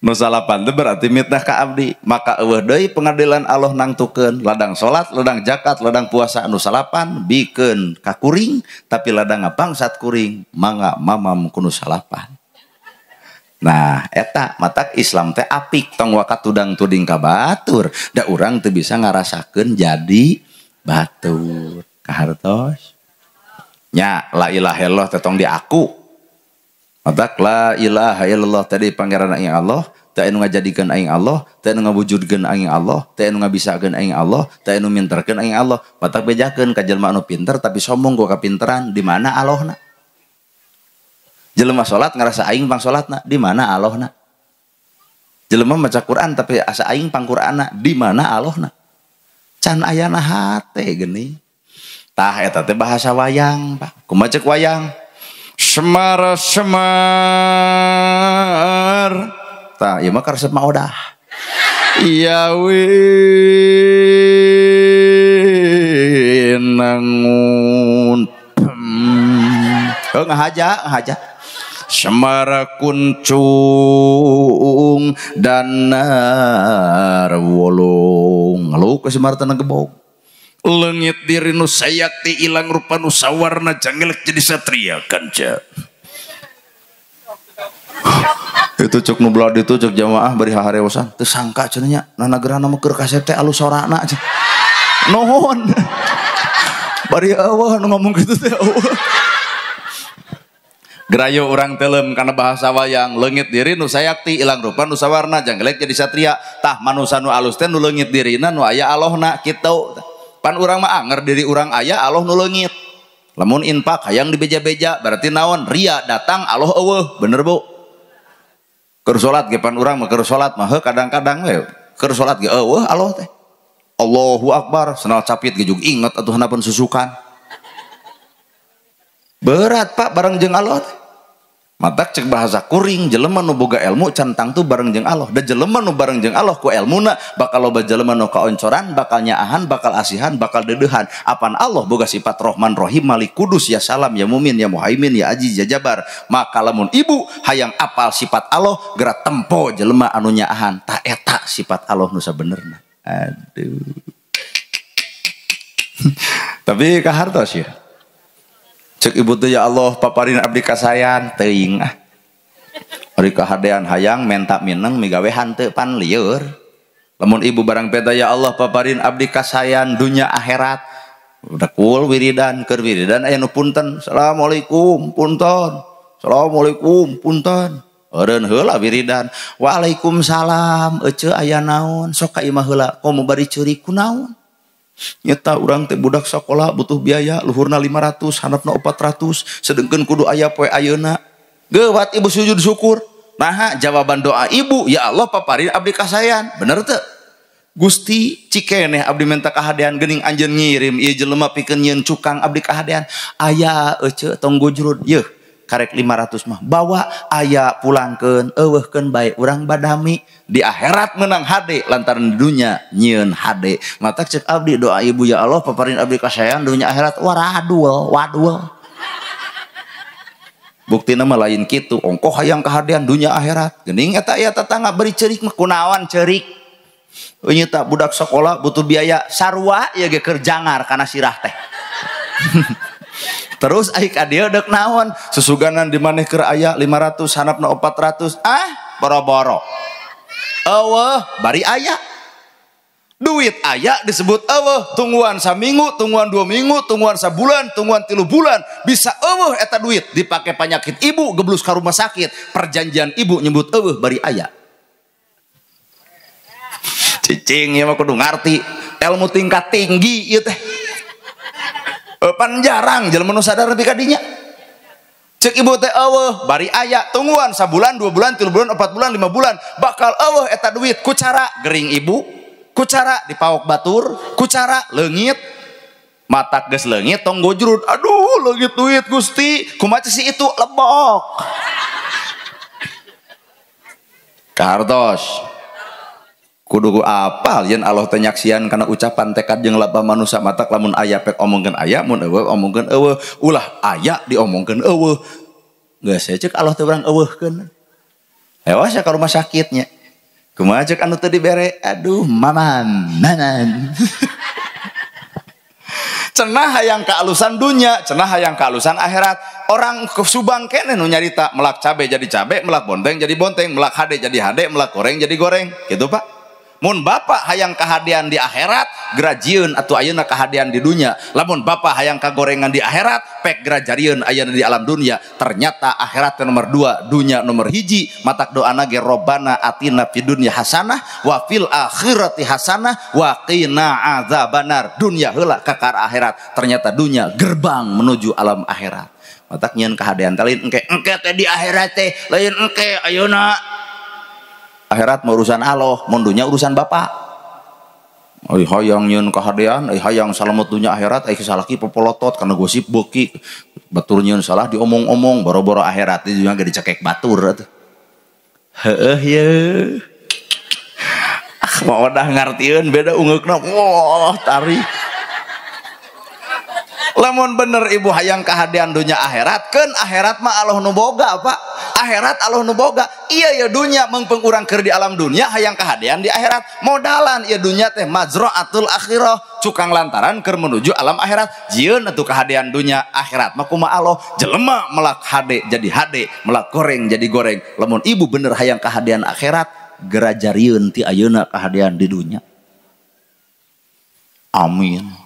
Nu salapan teh berarti mitnah ka abdi. Maka eueuh deui pengadilan Allah nangtukeun ladang salat, ladang zakat, ladang puasa anu salapan bikeun ka kuring, tapi ladang ngabangsat kuring mangga mamam ku nu salapan. Nah, eta matak Islam teh apik tong waka tudang tuding ka batur. Da urang teu bisa ngarasakeun jadi batur. Kahartos. Nya la ilaha illallah teh tong diaku. Matak la ilaha illallah tadi pangeran aing Allah, teu anu ngajadikeun aing Allah, teu anu ngawujudkeun aing Allah, teu anu ngabisakeun aing Allah, teu anu minterkeun aing Allah. Matak bejakeun ka jelema anu pinter tapi sombong ku kapinteran, di mana Allahna? Jelema salat ngarasa aing pang salatna, di mana Allahna? Jelema maca Quran tapi asa aing pang Quranna, di mana Allahna? Can ayana hate geuning. Tah eta teh bahasa wayang, Pak. Kumaha cek wayang? Semar semar. Tah ieu mah karesep mah odah. Iya winangun. Heuh ngahaja ngahaja. Semara kuncung danar wolong ngeluk ke Semar teh gebog. Leungit diri nu sayakti ilang rupa nu sawarna janggelek jadi satria kanca. Itu cek nu belah ditu cek jamaah bari hahareosan teu sangka cenah nya nanagerana mah keur kasep teh alus sorana cenah. Nuhun. Bari eueuh nu ngomong kitu teh eueuh. Gerayo urang telem karena bahasa wayang leungit diri nu sayakti ilang rupa nu sawarna janggelek jadi satria. Tah manusa nu alus teh nu leungit dirina nu aya Allahna kitu. Pan urang mah anger diri urang aya Allah nu leungit. Lamun infak hayang dibeja-beja berarti naon ria datang Allah eueuh bener Bu. Keur salat ge pan urang mah keur salat mah kadang-kadang we keur salat ge eueuh Allah teh. Allahu akbar senal capit ge juga inget atuh hanapan susukan. Berat Pak bareng jeung Allah teh. Matak cek bahasa kuring jelema nu boga ilmu can tangtu bareng jeung Allah. Da jelema nu bareng jeung Allah ku elmuna bakal loba jelema nu kaoncoran, bakal nyaahan, bakal asihan, bakal deudeuhan. Apan Allah boga sifat Rahman Rahim Malik Kudus ya Salam ya Mumin ya Muhaimin ya Aziz ya Jabar. Maka lamun ibu hayang apal sifat Allah geura tempo jelema anu nyaahan ta eta sifat Allah nu sabenerna. Aduh. Tapi kahartos ya. Cek ibu tuh ya Allah paparin abdi kasayan teuing ah. Ari kahadean hayang menta mineng migawe hanteu pan lieur. Lamun ibu barang peta ya Allah paparin abdi kasayan dunya akhirat. Udah kul wiridan keur wiridan aya nu punten. Assalamualaikum punten. Assalamualaikum punten. Eureun heula wiridan. Waalaikumsalam eceu aya naon sok ka imah heula komo bari ceurik kunaon. Nyata urang teh budak sekolah butuh biaya luhurna 500 handapna 400 sedengkeun kudu aya poe ayeuna. Geuwat ibu sujud syukur. Naha jawaban doa ibu ya Allah paparin abdi kasayan. Bener teu? Gusti cikeneh abdi minta kahadean geuning anjeun ngirim ieu jelema pikeun nyieun cukang abdi kahadean. Aya eceu tong gujrud yeuh karek 500 mah bawa aya pulangkeun eueuhkeun bae urang badami di akhirat menang hade lantaran di dunya nyieun hade. Matak cek abdi doa ibu ya Allah paparin abdi kasayan dunya akhirat waradul wadul. Buktina mah lain kitu ongkoh hayang kahadean dunya akhirat geuning eta aya tetangga beri ceurik mah kunaon ceurik. Euy tak budak sekolah butuh biaya sarua ieu ge keur jangar kana sirah teh. Terus ai ka dieu deuk naon susuganan di maneh keur aya 500 handapna 400 ah boro-boro. Eueuh bari aya. Duit aya disebut eueuh tungguan saminggu, tungguan 2 minggu, tungguan sabulan, tungguan 3 bulan bisa eueuh eta duit dipake panyakit ibu geblus ka rumah sakit perjanjian ibu nyebut eueuh bari aya. Cicing ieu mah kudu ngarti ilmu tingkat tinggi ieu teh. Pan jarang jelema nu sadar nepi ka dinya. Cek ibu teh eueuh bari aya tungguan sabulan, 2 bulan, 3 bulan, 4 bulan, 5 bulan bakal eueuh eta duit ku cara gering ibu, ku cara dipaok batur, ku cara leungit. Matak geus leungit tong gojrud. Aduh leungit duit Gusti, kumaha si itu lebok. Kahartos. Kudu apal yen Allah teh nyaksian kana ucapan tekad jeung laba manusa matak lamun aya pek omongkeun aya mun eueuh omongkeun eueuh ulah aya diomongkeun eueuh geus cek Allah teh urang eueuhkeun hewas ka rumah sakitnya kumaha cek anu teu dibere aduh maman manan. Cenah hayang kaalusan dunya cenah hayang kaalusan akhirat. Orang ke Subang kene nu nyarita melak cabe jadi cabe melak bonteng jadi bonteng melak hade jadi hade melak goreng jadi goreng gitu Pak. Mun bapak hayang kahadean di akhirat gerajieun atuh ayeuna kahadean di dunya. Lamun bapak hayang kagorengan di akhirat pek gerajarieun ayeuna di alam dunya. Ternyata akhirat nomor 2 dunya nomor 1. Matak doana ge robbana atina fid dunya hasanah wa fil akhirati hasanah wa qina adzabannar. Dunya heula kakar akhirat. Ternyata dunya gerbang menuju alam akhirat. Matak nyieun kahadean teh lain engke engke teh di akhirat teh lain engke ayeuna. Akhirat mah urusan Allah, mun dunya urusan bapak. Ai hayang nyieun kahadean, ai hayang salamet dunya akhirat, ai salaki popolotot kana gosip beuki. Batur nyieun salah diomong-omong boro-boro akhirat di dunya ge dicekek batur atuh. Heueuh ye. Ah mau dah ngartieun beda ungeukna. Wah, tarik. Lamun bener ibu hayang kahadean dunya akhirat, keun akhirat mah Allah nu boga, Pak. Akhirat Allah nu boga. Iya ya dunya meungpeung urang keur di alam dunya hayang kahadean di akhirat. Modalan ieu dunya teh mazraatul akhirah, cukang lantaran keur menuju alam akhirat. Jieun atuh kahadean dunya akhirat mah kumaha Allah. Jelema melak hade jadi hade, melak goreng jadi goreng. Lamun ibu bener hayang kahadean akhirat, gera jarieun ti ayeuna kahadean di dunya. Amin.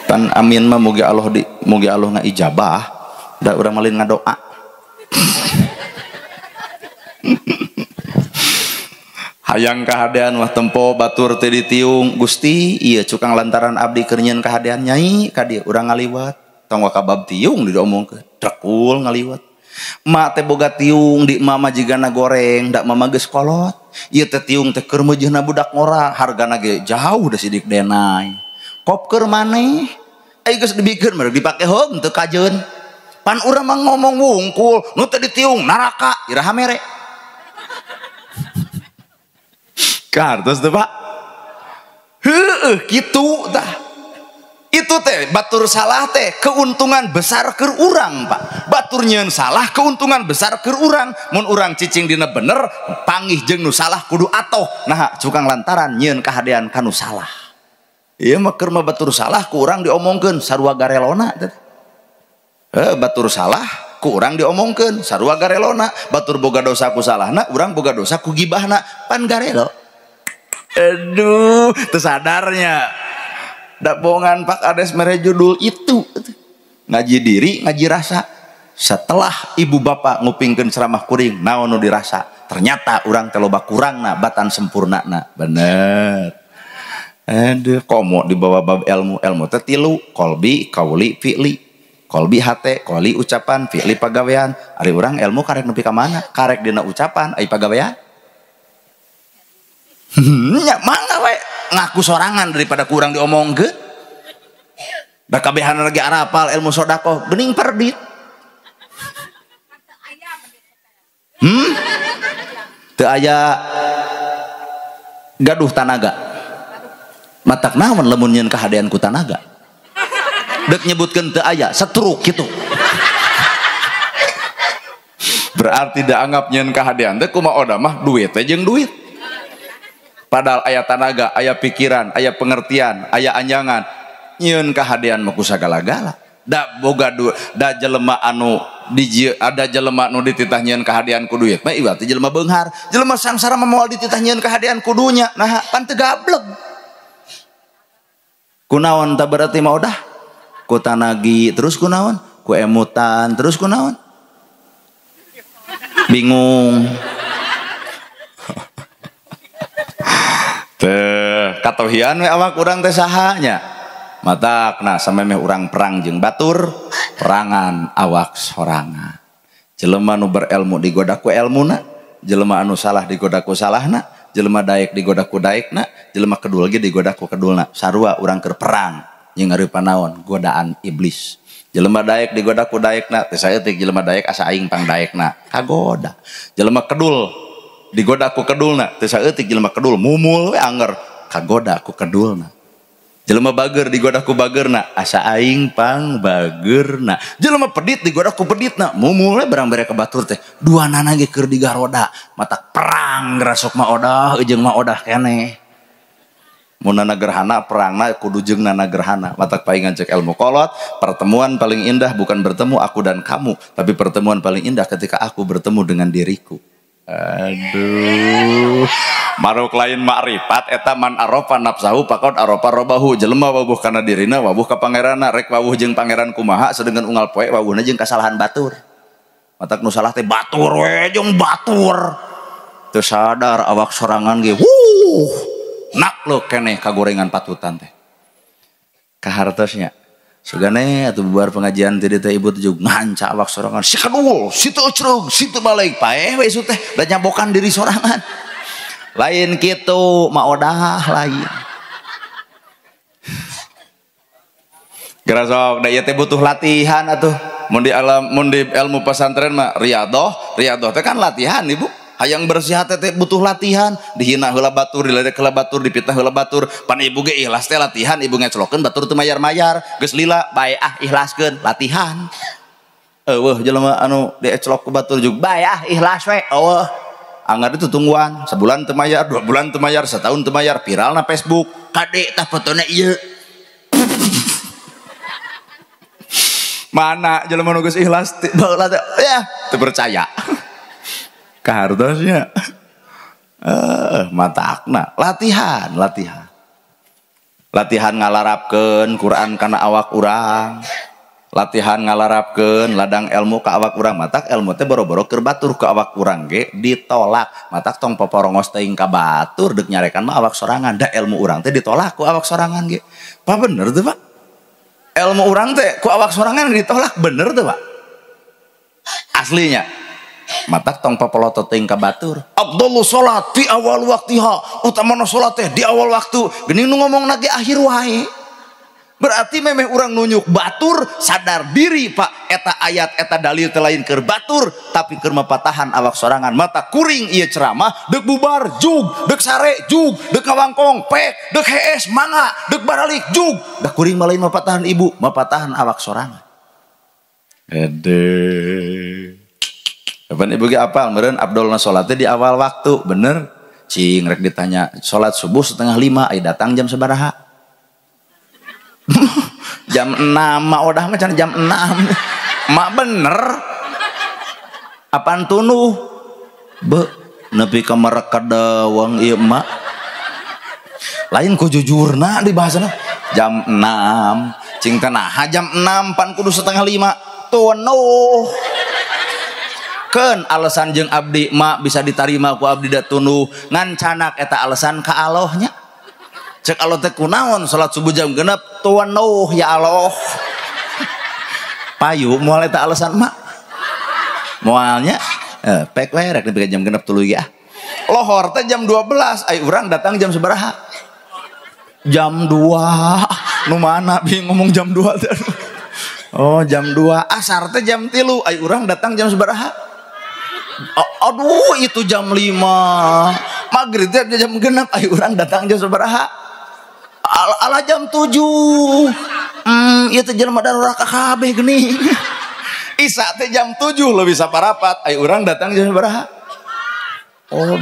Pan amin mah mugi Allah di mugi Allah ngaijabah, da urang malin ngadoa. Hayang kahadean mah tempo batur teu ditiung, Gusti ieu cukang lantaran abdi keur nyieun kahadean nyai ka dieu urang ngaliwat, tong ka bab tiung diomongkeun, trekul ngaliwat. Ma teh boga tiung di mama jigana goreng, da mama geus kolot. Ieu teh tiung teh keur meujeuhna budak ngora, hargana ge jauh da sidik denai. Kop keur maneh ai geus dibikeun mah dipake heung teu kajeun. Pan urang mah ngomong wungkul, nu teh ditiung neraka iraha mere. Kartos teh Pak. Heueuh kitu tah. Itu teh batur salah teh keuntungan besar keur urang, Pak. Batur nyieun salah keuntungan besar keur urang. Mun urang cicing dina bener panggih jeung nu salah kudu atoh. Nah cukang lantaran nyieun kahadean ka nu salah. Ieu mah keur mah batur salah ku urang diomongkeun sarua garelona teh. Batur salah ku urang diomongkeun sarua garelona, batur boga dosa ku salahna, urang boga dosa ku gibahna, pan garelo. Aduh, teu sadarnya. Da bohongan Pak Ades mere judul itu. Ngaji diri, ngaji rasa. Setelah ibu bapak ngupingkeun ceramah kuring, naon nu dirasa? Ternyata urang teh loba kurangna, batan sempurnana. Bener. Aduh, komo dibawa bab ilmu, ilmu teh tilu, kolbi, kauli, fi'li. Kolbi hate, koli ucapan, fi'li pagawean. Ari urang ilmu karek nepi ka mana? Karek dina ucapan, ai pagawean. Nya mangga we ngaku sorangan daripada kurang diomongkeun. Da kabehan lagi arapal ilmu sedekah, geuning perdit. Teu aya gaduh tanaga. Matak naon lamun nyieun kahadean ku tanaga. Dek nyebutkeun teu aya setruk kitu. Berarti da anggap nyieun kahadean teh kumaha oda mah duit teh jeung duit. Padahal aya tanaga, aya pikiran, aya pengertian, aya anjangan. Nyieun kahadean mah ku sagala-gala. Da boga du, da jelema anu di ada jelema nu dititah nyieun kahadean ku duit mah ieu teh jelema beunghar. Jelema sangsara mah moal dititah nyieun kahadean ku dunya. Nah, pan teu gableg. Kunaon tak berarti mau dah ku tanagi terus kunaon ku emutan terus kunaon bingung teh katohian we awak urang teh saha nya matakna samemeh urang perang jeung batur perangan awak sorangan. Jelema nu berilmu digoda ku elmuna, jelema anu salah digoda ku salahna, jelema daek digoda ku daekna, jelema kedul ge digoda ku kedulna. Sarua urang keur perang jeung ngarupa naon godaan iblis. Jelema daek digoda ku daekna, teh saeutik jelema daek asa aing pang daekna, kagoda. Jelema kedul digoda ku kedulna, teh saeutik jelema kedul mumul we anger, kagoda ku kedulna. Jelema bager digoda ku bagerna, asa aing pang bagerna. Jelema pedit digoda ku peditna, mumul we barang bere ka batur teh. Duanana ge keur digaroda, matak perang gerasok mah odah jeung mah odah keneh. Mun nana gerhana perangna kudu jeung nana gerhana. Matak paingan cek ilmu kolot, pertemuan paling indah bukan bertemu aku dan kamu, tapi pertemuan paling indah ketika aku bertemu dengan diriku. Aduh, maruk lain makrifat eta man arofa nafsahu pakot arofa robahu. Jelema wawuh kana dirina wawuh ka pangeranna, rek wawuh jeung pangeran kumaha sedengkeun unggal poe wawuhna jeung kasalahan batur. Matak nu salah teh batur we jeung batur. Teu sadar awak sorangan ge wuh nak lo keneh kagorengan patutan teh. Kahartosnya sugane atuh bubar pengajian teh teh ibu teh nganca awak sorangan si kedul si teu ecrug si teu balik paeh we isu teh da nyabokan diri sorangan. Lain kitu mah odah lain. Gerasok da ieu teh butuh latihan atuh. Mun di alam mun di ilmu pesantren mah riyadhah, riyadhah teh kan latihan ibu. Hayang bersih hate teh butuh latihan. Dihina heula batur, diledek heula batur, dipitnah heula batur. Pan ibu ge ikhlas teh latihan, ibu ngeclokeun batur teu mayar-mayar. Geus lila bae ah ikhlaskeun, latihan. Eueuh jelema anu dieclok ku batur juga bae ah ikhlas we. Eueuh. Anggar itu tungguan, sebulan teu mayar, 2 bulan teu mayar, setahun teu mayar, viral na Facebook. Kade tah fotona ieu. Mana jelema nu geus ikhlas baheula teh ya teu percaya. Kahartosnya matakna latihan, latihan. Latihan ngalarapkeun Quran kana awak urang. Latihan ngalarapkeun ladang ilmu ka awak urang. Matak ilmu teh boro-boro keur batur ka awak urang ge ditolak. Matak tong poporongos teuing ka batur deuk nyarekan mah awak sorangan. Da ilmu urang teh ditolak ku awak sorangan ge. Pak bener teu, Pak? Ilmu urang teh ku awak sorangan ditolak, bener teu, Pak? Aslinya. Matak tong popolotot teuing ka batur. Abdullah salat di awal waktiha, utamana salat teh di awal waktu. Geuning nu ngomongna ge akhir wae. Berarti memeh urang nunjuk batur sadar diri, Pak, eta ayat eta dalil teh lain keur batur tapi keur mapatahan awak sorangan. Mata kuring ieu ceramah deuk bubar jug, deuk sare jug, deuk ngawangkong pek, deuk hees mangga, deuk baralik jug. Da kuring mah lain mapatahan ibu, mapatahan awak sorangan. Ede. Kapan ibu ge apal meureun abdolna salat teh di awal waktu, bener? Cing rek ditanya salat subuh 4:30 ai datang jam sabaraha? Jam 6 mak odah mah jam 6. Mak bener. Apaan tunuh? Be nepi ka merek kadawang ieu mak. Lain ku jujurna di bahasana. Jam 6. Cing teh naha jam 6 pan kudu 4:30. Tunuh. Keun alasan jeung abdi mak bisa ditarima ku abdi da tunuh ngan canak eta alasan ka Allahnya. Cek Allah teh kunaon salat subuh jam 6 tunuh ya Allah. Payu moal eta alasan mak. Moalnya pek we rek nepi ka jam 6 tuluy ge ah. Lohor teh jam 12 ai urang datang jam sabaraha? Jam 2. Nu mana bingung ngomong jam 2 teh. Oh jam 2. Asar teh jam 3 ai urang datang jam sabaraha? Aduh itu jam 5. Maghrib teh jam 6 ai urang datang jam sabaraha? Ala jam 7. Ieu teh jelema darurah kabeh geuning. Isya teh jam 7 leuwih saparapat ai urang datang jam sabaraha? Oh.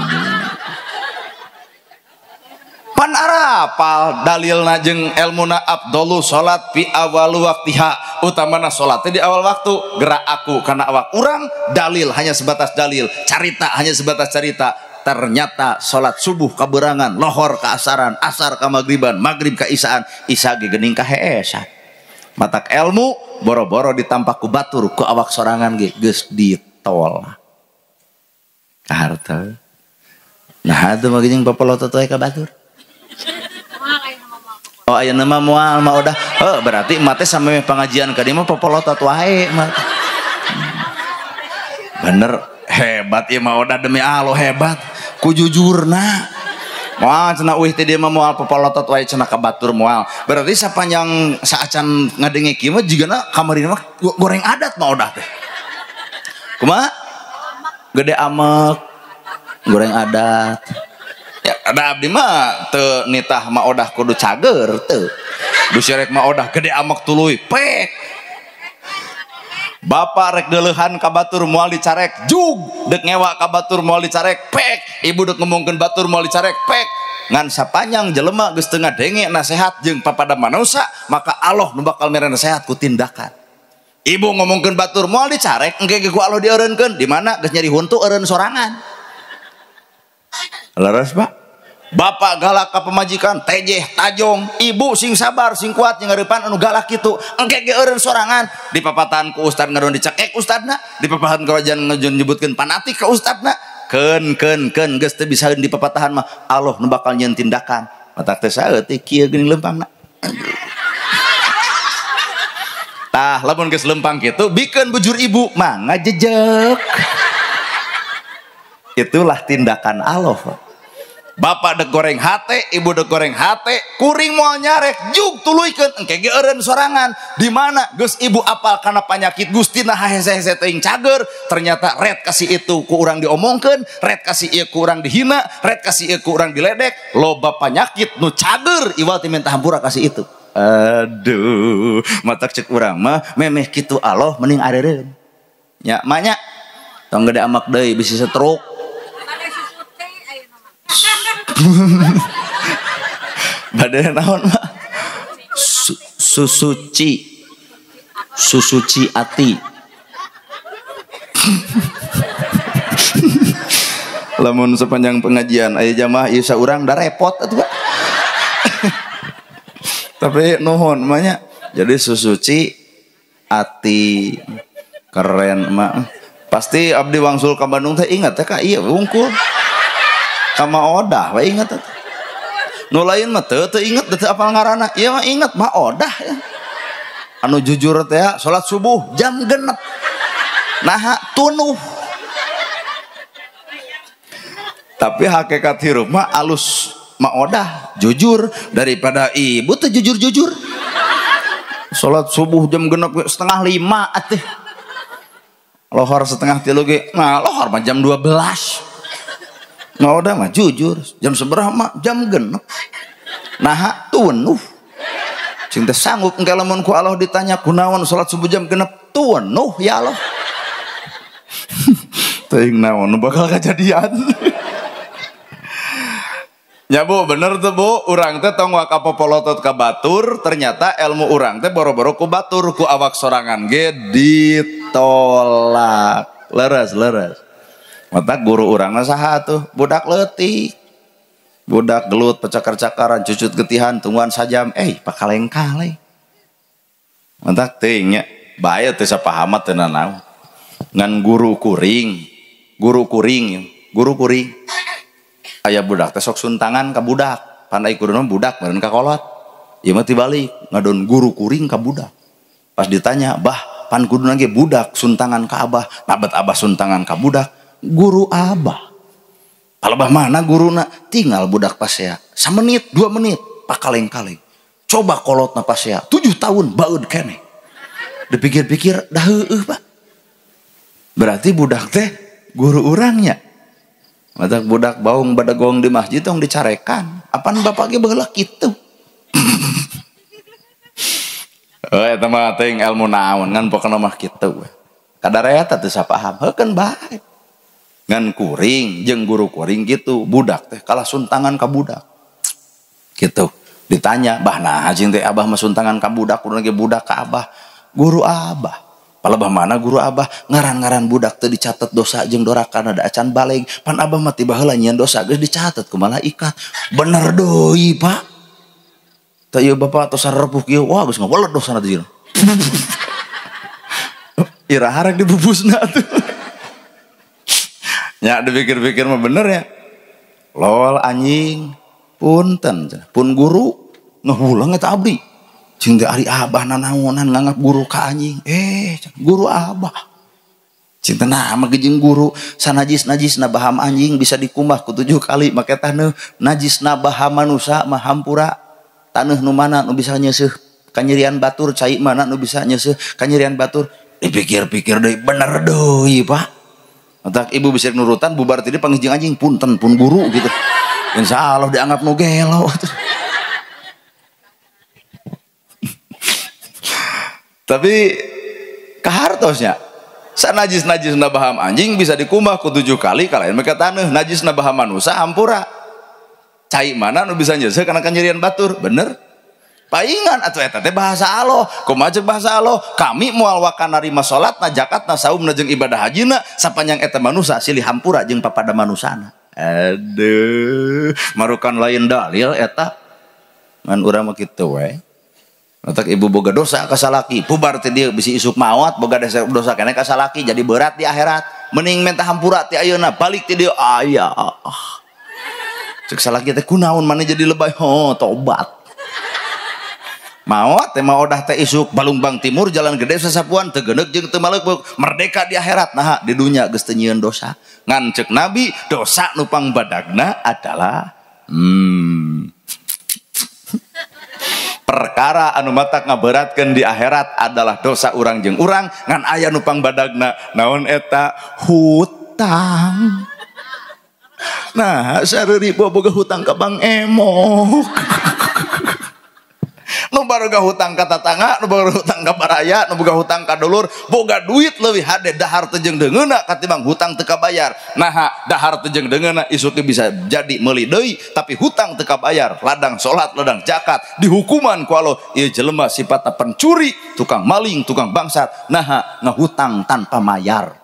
Pan arapal dalilna jeung elmuna abdolu salat fi awal waktiha, utamana salat teh di awal waktu. Gerak aku kana awak urang dalil hanya sebatas dalil, carita hanya sebatas carita. Ternyata salat subuh kaberangan, lohor ka asaran, asar ka magriban, maghrib ka isaan, isya ge geuning ka heesan. Matak ilmu boro-boro ditampak ku batur ku awak sorangan ge geus ditolak. Kaharta. Nah atuh mah geuning papalotot we ka batur. Oh ayeuna mah moal mah udah. Oh berarti emak teh sampe pengajian ka dieu mah popolotot wae mah. Bener hebat ieu mah udah demi Allah hebat. Ku jujurna. Moal cenah euih teh dieu mah moal popolotot wae cenah ka batur moal. Berarti sapanjang saacan ngadenge kieu mah jigana kamarina mah goreng adat mah udah teh. Kumaha? Gede amek goreng adat. Ya, ada abdi mah teu nitah mah odah kudu cager teu. Dusyarek mah odah gede amek tuluy pek. Bapak rek deuleuhan ka batur moal dicarek jug, deuk ngewa ka batur moal dicarek pek, ibu deuk ngomongkeun batur moal dicarek pek. Ngan sapanjang jelema geus teu ngadenge nasehat jeung papada manusia, maka Allah nu bakal mere nasehat ku tindakan. Ibu ngomongkeun batur moal dicarek, engke ge ku Allah dieureunkeun, di mana geus nyeri huntu eureun sorangan. Leres Pak. Bapak galak ka pemajikan tejeh tajong, ibu sing sabar sing kuat nyangeurepan anu galak kitu, engke ge eureun sorangan. Di papatahan ku ustad ngeron dicekek ustadna, di papatahan ku wajan nyebutkeun fanatik ka ustadna. Keun keun keun geus teu bisaeun di papatahan mah Allah nu bakal nyieun tindakan. Matak teh saeutik kieu geuning lempangna. Tah lamun geus lempang kitu bikeun bujur ibu mah ngajejek. Itulah tindakan Allah. Bapak dek goreng hate, ibu dek goreng hate, kuring moal nyarek, jug tuluykeun engke ge eureun sorangan. Di mana geus ibu apal kana panyakit Gustina hahese-hese teuing cager, ternyata red kasih itu ku urang diomongkeun, red kasih ieu ku urang dihina, red kasih ieu ku urang diledek, loba panyakit nu cager iwal ti minta hampura kasih itu. Aduh, matak cek urang mah memeh kitu Allah mending areureun. Nya manya tong gede amak deui bisi stroke. Bade naon mah? Susuci. Susuci ati. Lamun sepanjang pengajian aya jamaah ieu saurang da repot atuh Pak. Tapi nuhun mah. Jadi susuci ati keren mah. Pasti abdi wangsul ka Bandung teh ingat teh ka ieu wungkul. Kama odah we inget atuh. Nu lain mah teu inget teu apal ngaranna. Ieu mah inget mah odah ya. Anu jujur teh salat subuh jam 6. Naha tunuh. Tapi hakikat hirup mah alus mah odah jujur daripada ibu teu jujur-jujur. Salat subuh jam 6 setengah 5 atuh. Lohor setengah 3 ge. Nah, lohor mah jam 12. Nah udah mah jujur jam seberapa mah jam 6 nah tuwenuh cing teh sanggup engke lamun ku Allah ditanya kunaon salat subuh jam 6 tuwenuh ya Allah. Teuing naon nu bakal kajadian. Ya Bu, bener tuh Bu, urang teh tong waka popolotot ka batur, ternyata ilmu urang teh boro-boro ku batur ku awak sorangan ge ditolak. Leres leres. Mata guru urangna saha tuh budak leutik budak gelut pecakar-cakaran cucut getihan tungguan sajam pakaleng-kaleng mata teuing nya bae teu sapahamat teu nanaon ngan guru kuring guru kuring aya budak teh sok suntangan ka budak pandai kuduna budak meureun ka kolot ieu mah tibalik ngadon guru kuring ka budak pas ditanya bah pan kuduna ge budak suntangan ka abah nabat abah suntangan ka budak guru abah palebah mana guruna tinggal budak pasea samenit 2 menit pakaleng-kaleng coba kolotna pasea 7 tahun baeud keneh dipikir-pikir dah heueuh Pak berarti budak teh guru urangnya matak budak baung badegong di masjid tong dicarekan apan bapak ge baheula kitu. Heuh eta mah teuing ilmu naon ngan pokona mah kitu we kadareta teu sapaham heukeun bae ngan kuring jeung guru kuring gitu budak teh kalah suntangan ka budak gitu ditanya bah nah jeung teh abah mah suntangan ka budak kudu ge budak ka abah guru abah palebah mana guru abah ngaran-ngaran budak teh dicatet dosa jeung dorakana da acan baleg pan abah mah ti baheula nyieun dosa geus dicatet ku malaikat bener deui Pak teh ieu bapak tos sarepuh kieu wah geus ngaweled dosana teh jeung iraha rek dibubusna atuh. Ya dipikir-pikir mah bener ya. Lol anjing punten pun guru ngeulang eta abdi. Cing teh ari abah nanaonan nganggap guru ka anjing. Guru abah. Cing teh nah mah jeung guru sanajis-najisna baham anjing bisa dikumbah ku 7 kali make taneuh najisna baham manusa mah hampura. Taneuh nu mana nu bisa nyeuseuh kanyerian batur cai mana nu bisa nyeuseuh kanyerian batur. Dipikir-pikir deui bener deui Pak. Matak ibu bisa nurutan bubar tadi panggil anjing punten pun guru gitu. Insya Allah dianggap nu gelo. Tapi kahartosnya sanajis-najis nabaham anjing bisa dikumbah ku 7 kali kalayan mereka taneuh najis nabaham manusa hampura. Cai mana nu bisa nyeuseuh kana kanyerian batur bener. Paingan atuh eta teh bahasa Allah kumaha ceuk bahasa Allah kami moal waka narima salatna zakatna saumna jeung ibadah hajina sapanjang eta manusa silih hampura jeung papada manusana. Aduh marukan lain dalil eta ngan urang mah kitu we. Matak ibu boga dosa ka salaki bubar teh dieu bisi isuk maot boga dosa keneh ka salaki jadi berat di akhirat mending minta hampura ti ayeuna balik ti dieu aya. Ceuk salaki teh kunaon maneh jadi lebay ho tobat. Maot teh maodah teh isuk Balungbang Timur jalan gede sasapuan teu geuneuk jeung teu maleuk merdeka di akhirat nah di dunya geus teu nyieun dosa ngan ceuk Nabi dosa nu pangbadagna adalah Perkara anu matak ngaberatkeun di akhirat adalah dosa urang jeung urang ngan aya nu pangbadagna naon eta hutang. Nah, sareuri boga hutang ka Bang Emok. Nu baroga hutang ka tatangga, nu boga hutang ka baraya, nu boga hutang ka dulur, boga duit leuwih hade dahar teu jeung deungeuna katimbang hutang teu kabayar. Naha dahar teu jeung deungeuna isuk bisa jadi meuli deui, tapi hutang teu kabayar, ladang salat, ladang zakat, dihukuman ku Allah. Ieu jelema sifatna pencuri, tukang maling, tukang bangsat. Naha ngahutang tanpa mayar.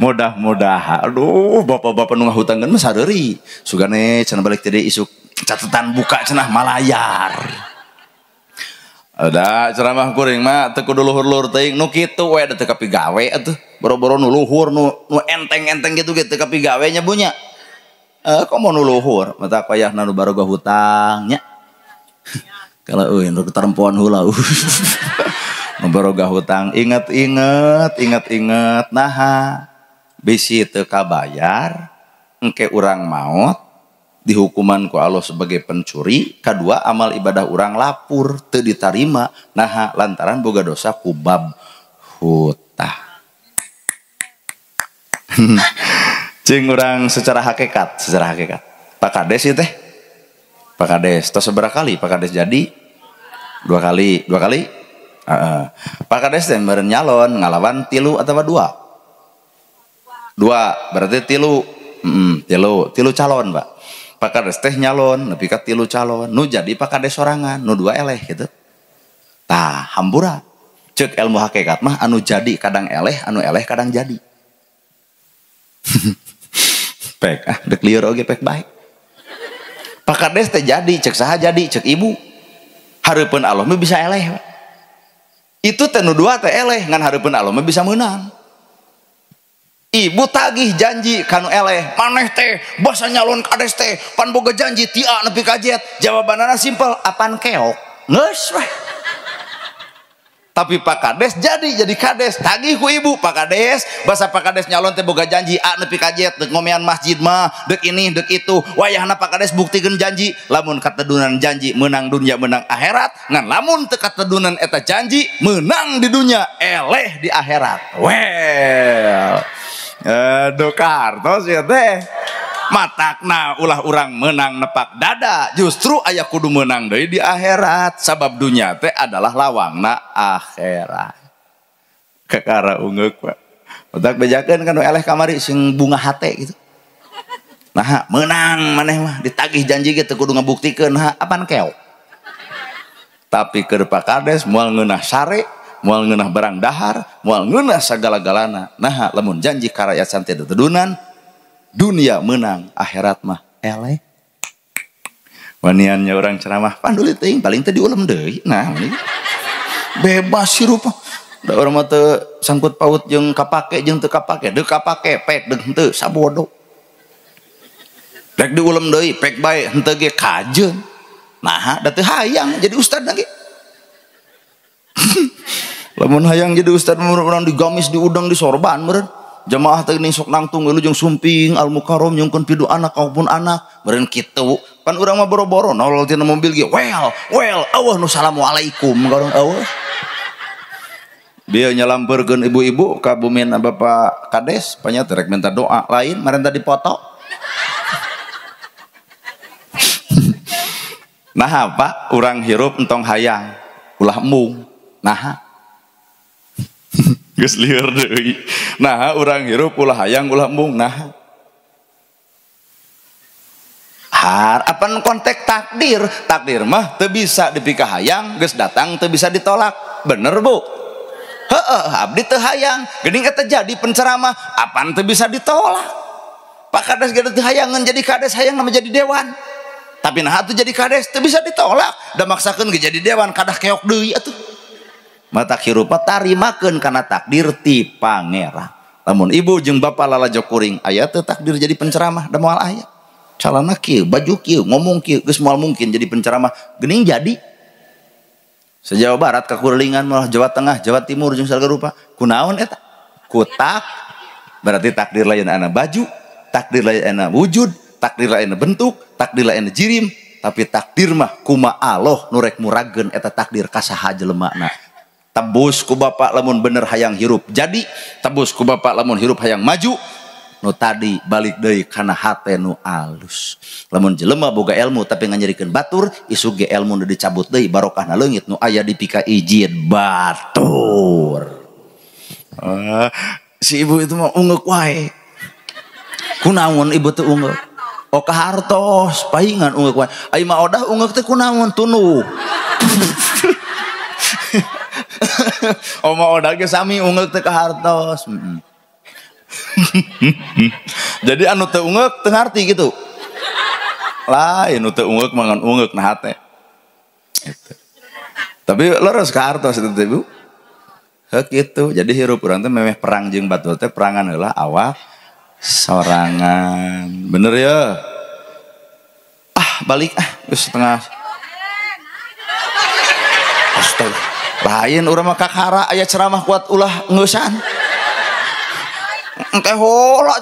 Mudah-mudahan aduh bapak-bapak nu ngahutangkeun mah sareuri. Sugane cenah balik teh isuk catatan buka cenah malayar. Ada ceramah kuring mah teu kudu luhur-luhur teuing nu kitu we da teu kapigawe atuh. Boro-boro nu luhur nu enteng-enteng gitu ge teu kapigawe nya bunya. Komo nu luhur mata payahna nu baroga hutang nya. Kalau euy nu tarempoan heula. Nu baroga hutang inget-inget inget-inget naha bisi teu kabayar engke urang maot dihukuman ku Allah sebagai pencuri, kedua amal ibadah urang lapur teu ditarima naha lantaran boga dosa ku bab hutang. Cing urang secara hakikat, secara hakikat. Pak Kades ieu teh. Pak Kades tos sabaraha kali Pak Kades jadi? Dua kali, dua kali? Pak Kades teh meureun nyalon ngalawan 3 atawa 2? 2, berarti 3. Tilu calon, Pak. Pak Kades teh nyalon nepi ka 3 calon nu jadi Pak Kades sorangan nu 2 eleh gitu. Tah hampura cek ilmu hakikat mah anu jadi kadang eleh anu eleh kadang jadi. Pek ah dek lieur oge pek baik. Pak Kades teh jadi cek saha jadi cek ibu hareupeun Allah mah bisa eleh. Itu teh nu 2 teh eleh ngan hareupeun Allah mah bisa meunang. Ibu tagih janji kanu eleh maneh teh basa nyalon kades teh pan boga janji ti A nepi ka Z jawabanana simpel apan keok geus weh. Tapi Pak Kades jadi kades tagih ku ibu Pak Kades basa Pak Kades nyalon teh boga janji A nepi ka Z deuk ngomean masjid mah deuk ini deuk itu wayahna Pak Kades buktikeun janji lamun katedunan janji menang dunia menang akhirat ngan lamun teu katedunan eta janji menang di dunia eleh di akhirat. Well aduh kartos ya teh matakna ulah urang menang nepak dada justru aya kudu menang deui di akhirat sabab dunia teh adalah lawangna akhirat. Kakara ungeuk Pak otak bejakeun kan eleh kamari sing bunga hate gitu. Nah menang maneh mah ditagih janji ge teu kudu ngabuktikeun ha apan keok. Tapi keur Pak Kades moal ngeunah sare moal ngeunah barang dahar, moal ngeunah sagala-galana. Nah, lamun janji ka rakyat santai tedunan, dunia menang, akhirat mah eleh. Waniannya orang ceramah panduli teuing paling teh diulem deui. Nah, bebas hirup. Da urang mah teu sangkut paut jeung kapake jeung teu kapake, deuk kapake pek deuk henteu sabodo. Rek diulem deui pek bae henteu ge kajeun. Nah, da teu hayang jadi ustad lagi. Lamun hayang jadi ustad urang digamis diudang disorban meureun jamaah teh geuning sok nangtung lu jeung sumping al mukarrom nyungkeun pidu anak kaupun anak meureun kitu pan urang mah boro-boro nol tina mobil ge well well eueuh nu salamualaikum ka urang eueuh dia nyalampeurkeun ibu-ibu ka bumin Bapak Kades panya teh rek minta doa lain marenta dipoto. Nah Pak urang hirup entong hayang ulah embung. Nah geus lieur deui. Nah urang hirup ulah hayang ulah embung. Nah har apan kontek takdir, takdir mah teu bisa dipikahayang geus datang teu bisa ditolak. Bener Bu? Heeh, abdi teu hayang geuning eta jadi penceramah apan teu bisa ditolak. Pak Kades ge teu hayangan jadi kades hayang nama jadi dewan. Tapi nah atuh jadi kades teu bisa ditolak da maksakeun ge jadi dewan kadah keok deui atuh. Mata hirupa tarimakeun kana takdir ti Pangeran. Lamun ibu jeung bapa lalajo kuring aya teu takdir jadi penceramah da moal aya. Calana kieu, baju kieu, ngomong kieu geus moal mungkin jadi penceramah. Geuning jadi. Se-Jawa Barat kakurilingan malah Jawa Tengah, Jawa Timur jeung sagala rupa. Kunaon eta? Ku tak berarti takdir lain ana baju, takdir lain ana wujud, Takdir lain bentuk, takdir lain jirim, tapi takdir mah kuma Allah nu rek murageun eta takdir ka saha jelemana. Tebus ku bapak lamun bener hayang hirup jadi, tebus ku bapak lamun hirup hayang maju. Nu tadi balik deui kana hate nu alus. Lamun jelema boga ilmu tapi nganyerikeun batur, isuk ge ilmu nu dicabut deui barokahna leungit nu aya dipika izin batur. Si ibu itu mah ungeuk wae. Kunaon ibu teh ungeuk? Oh kahartos, paingan ungeuk wae. Ai mah odah ungeuk teh kunaon tunuh. Oh mah odah ge sami ungeuk teh kahartos. Jadi anu teu ungeuk teu ngarti gitu. Lain nu teu ungeuk mangan ungeuk na hate. Gitu. Tapi leres kahartos itu teh Bu. Heuk kitu. Jadi hirup urang teh memeh perang jeung batur teh perangan heula awak sorangan. Bener ya? Ah, balik ah geus setengah. Astaga. Lain urang mah kakara aya ceramah kuat ulah ngeusan. Engke hola.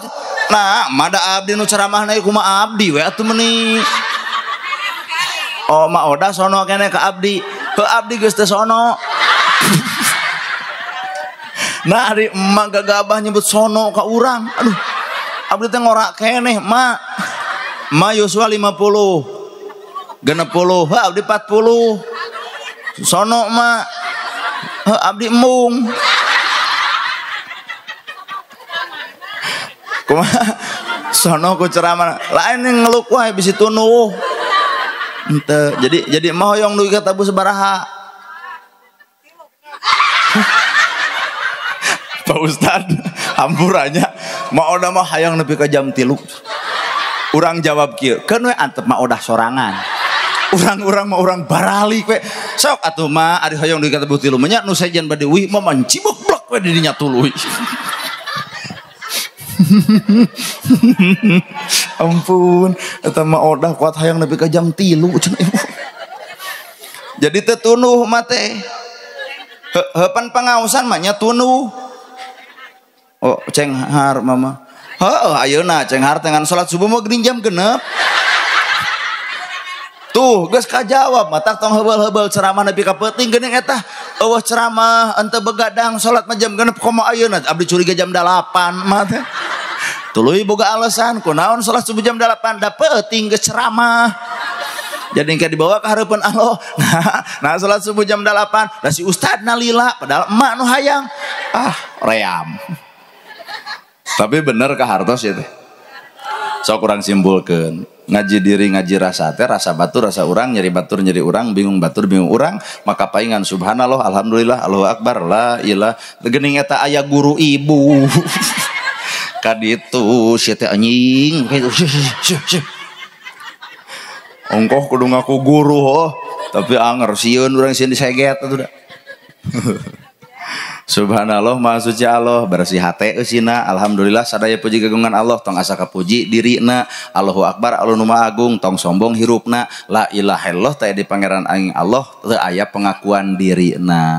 Nah, mada abdi nu ceramahna kumaha abdi we atuh meuni. Oh, ma odah sono kene ka abdi. Heuh abdi geus teu sono. Nah, ari emak gagabah nyebut sono ka urang. Aduh. Abdi teh ngorak keneh, mak. Ma Yosua 50. 60, heuh abdi 40. Sono mak. Heuh abdi embung. Kumaha sono ku ceramah lain ngeluk wae bisi tunuh. Henteu. Jadi mah hoyong dugi ka tabu sabaraha. Pak Ustad hampurannya ma odah mah hayang nepi ka jam 3. Urang jawab kieu, keun we antep ma odah sorangan. Urang-urang mah urang baralik we. Sok atuh mah ari hoyong dugi ka tabu 3 mah nya nu sejen bade uih mah mancibuk blok we di dinya tuluy. Ampun, eta mah odah kuat hayang nepi ka jam 3 cenah ibu. Jadi teu tunuh mah teh. Heupan pangaosan mah nya tunuh. Oh, cenghar mama. Heeh, ayeuna cenghar teh ngan salat subuh mah geuning jam 6. Tuh, geus kajawab matak tong heubeul-heubeul ceramah nepi ka peuting geuning eta. Eueuh ceramah henteu begadang salat mah jam 6 komo ayeuna abdi curiga jam 8 mah teh. Tuluy boga alasan kunaon salat subuh jam 8 da peuting geus ceramah. Jadi engke dibawa ka hareupeun Allah. Nah, salat subuh jam 8 da si ustadna lila padahal emak nu hayang. Ah, ream. Tapi bener ka hartos ya teh. Sok urang simpulkeun. Ngaji diri ngaji rasa teh rasa batur rasa urang, nyeri batur nyeri urang, bingung batur bingung urang, maka paingan subhanallah alhamdulillah Allahu akbar la ilah geuning eta aya guru ibu. Kaditu sia teh anjing kitu. Ongkoh kudu ngaku guru oh, tapi anger sieun urang sieun diseget atuh da. Subhanallah maha suci Allah bersih hate eusina alhamdulillah sadaya puji kagungan Allah tong asa kapuji dirina Allahu akbar Allah nu maha agung tong sombong hirupna la ilaha illallah teh di pangeran aing Allah teu aya pengakuan dirina.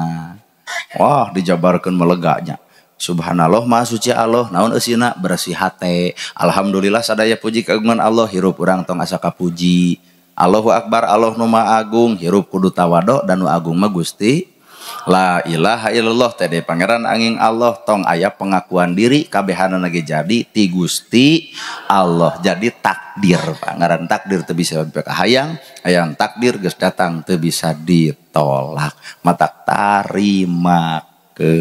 Wah dijabarkeun meleganya. Subhanallah maha suci Allah naon eusina bersih hate alhamdulillah sadaya puji kagungan Allah hirup urang tong asa kapuji Allahu akbar Allah nu maha agung hirup kudu tawado dan nu agung mah Gusti La ilaha illallah teh de pangeran angin Allah tong aya pengakuan diri kabehanana ge jadi ti Gusti Allah jadi takdir pangaran takdir teu bisa hayang hayang takdir geus datang teu bisa ditolak matak tarima ke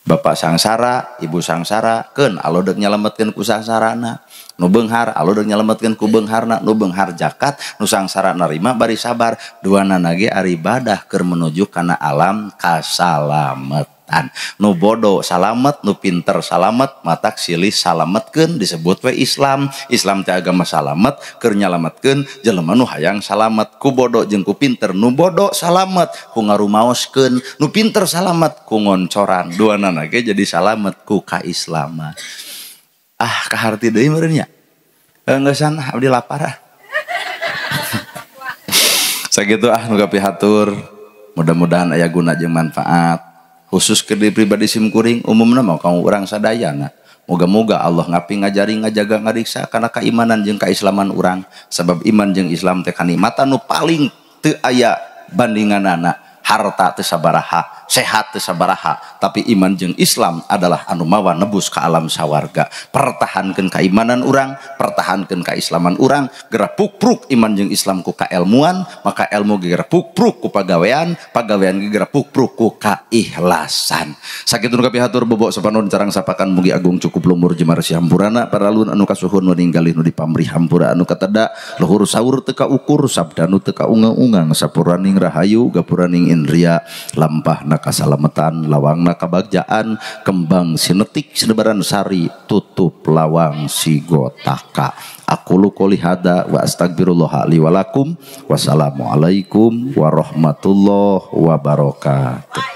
bapak sangsara ibu sangsara keun Allah deuk nyalametkeun ku sangsarana nu beunghar Allah deuk nyalametkeun ku beungharna nu beunghar jakat nu sangsara narima bari sabar duanana ge ari ibadah keur menuju kana alam kasalametan nu bodoh salamet nu pinter salamet matak silih salametkeun disebut we Islam. Islam teh agama salamet keur nyalametkeun jelema nu hayang salamet ku bodoh jeung ku pinter nu bodoh salamet ku ngarumaoskeun nu pinter salamet ku ngoncoran duanana ge jadi salamet ku kaislaman. Ah kaharti deui meureun nya. Engeusan abdi lapar ah. Sakitu ah nu kapihatur. Mudah-mudahan aya guna jeung manfaat. Khusus ke diri pribadi sim kuring umumna mah kamu urang sadayana. Moga-moga Allah ngapi ngajari ngajaga ngariksa kana kaimanan jeung kaislaman urang, sebab iman jeung Islam teh kanikmatan nu paling teu aya bandinganana. Harta teu sabaraha, sehat teu sabaraha, tapi iman jeung Islam adalah anu mawa nebus ka alam sawarga. Pertahankeun kaimanan urang, pertahankeun kaislaman urang, geura pukpruk iman jeung Islam ku kaelmuan, maka ilmu geura pukpruk ku pagawean, pagawean geura pukpruk ku kaikhlasan. Sakitu nu kapihatur bobok sapanon carang sapakan mugi agung cukup lumur jemar sihampurana paralun anu kasuhun nu ninggalih nu dipamrih hampura anu kateda luhur saur teu kaukur sabda nu teu kaungang-ungang sapuraning rahayu gapuraning indria lampahna kasalamatan lawangna kabagjaan kembang sinetik sinebaran sari tutup lawang sigotaka. Aqulu qouli hada wa astagfirullah li wa lakum. Wassalamualaikum warahmatullahi wabarakatuh.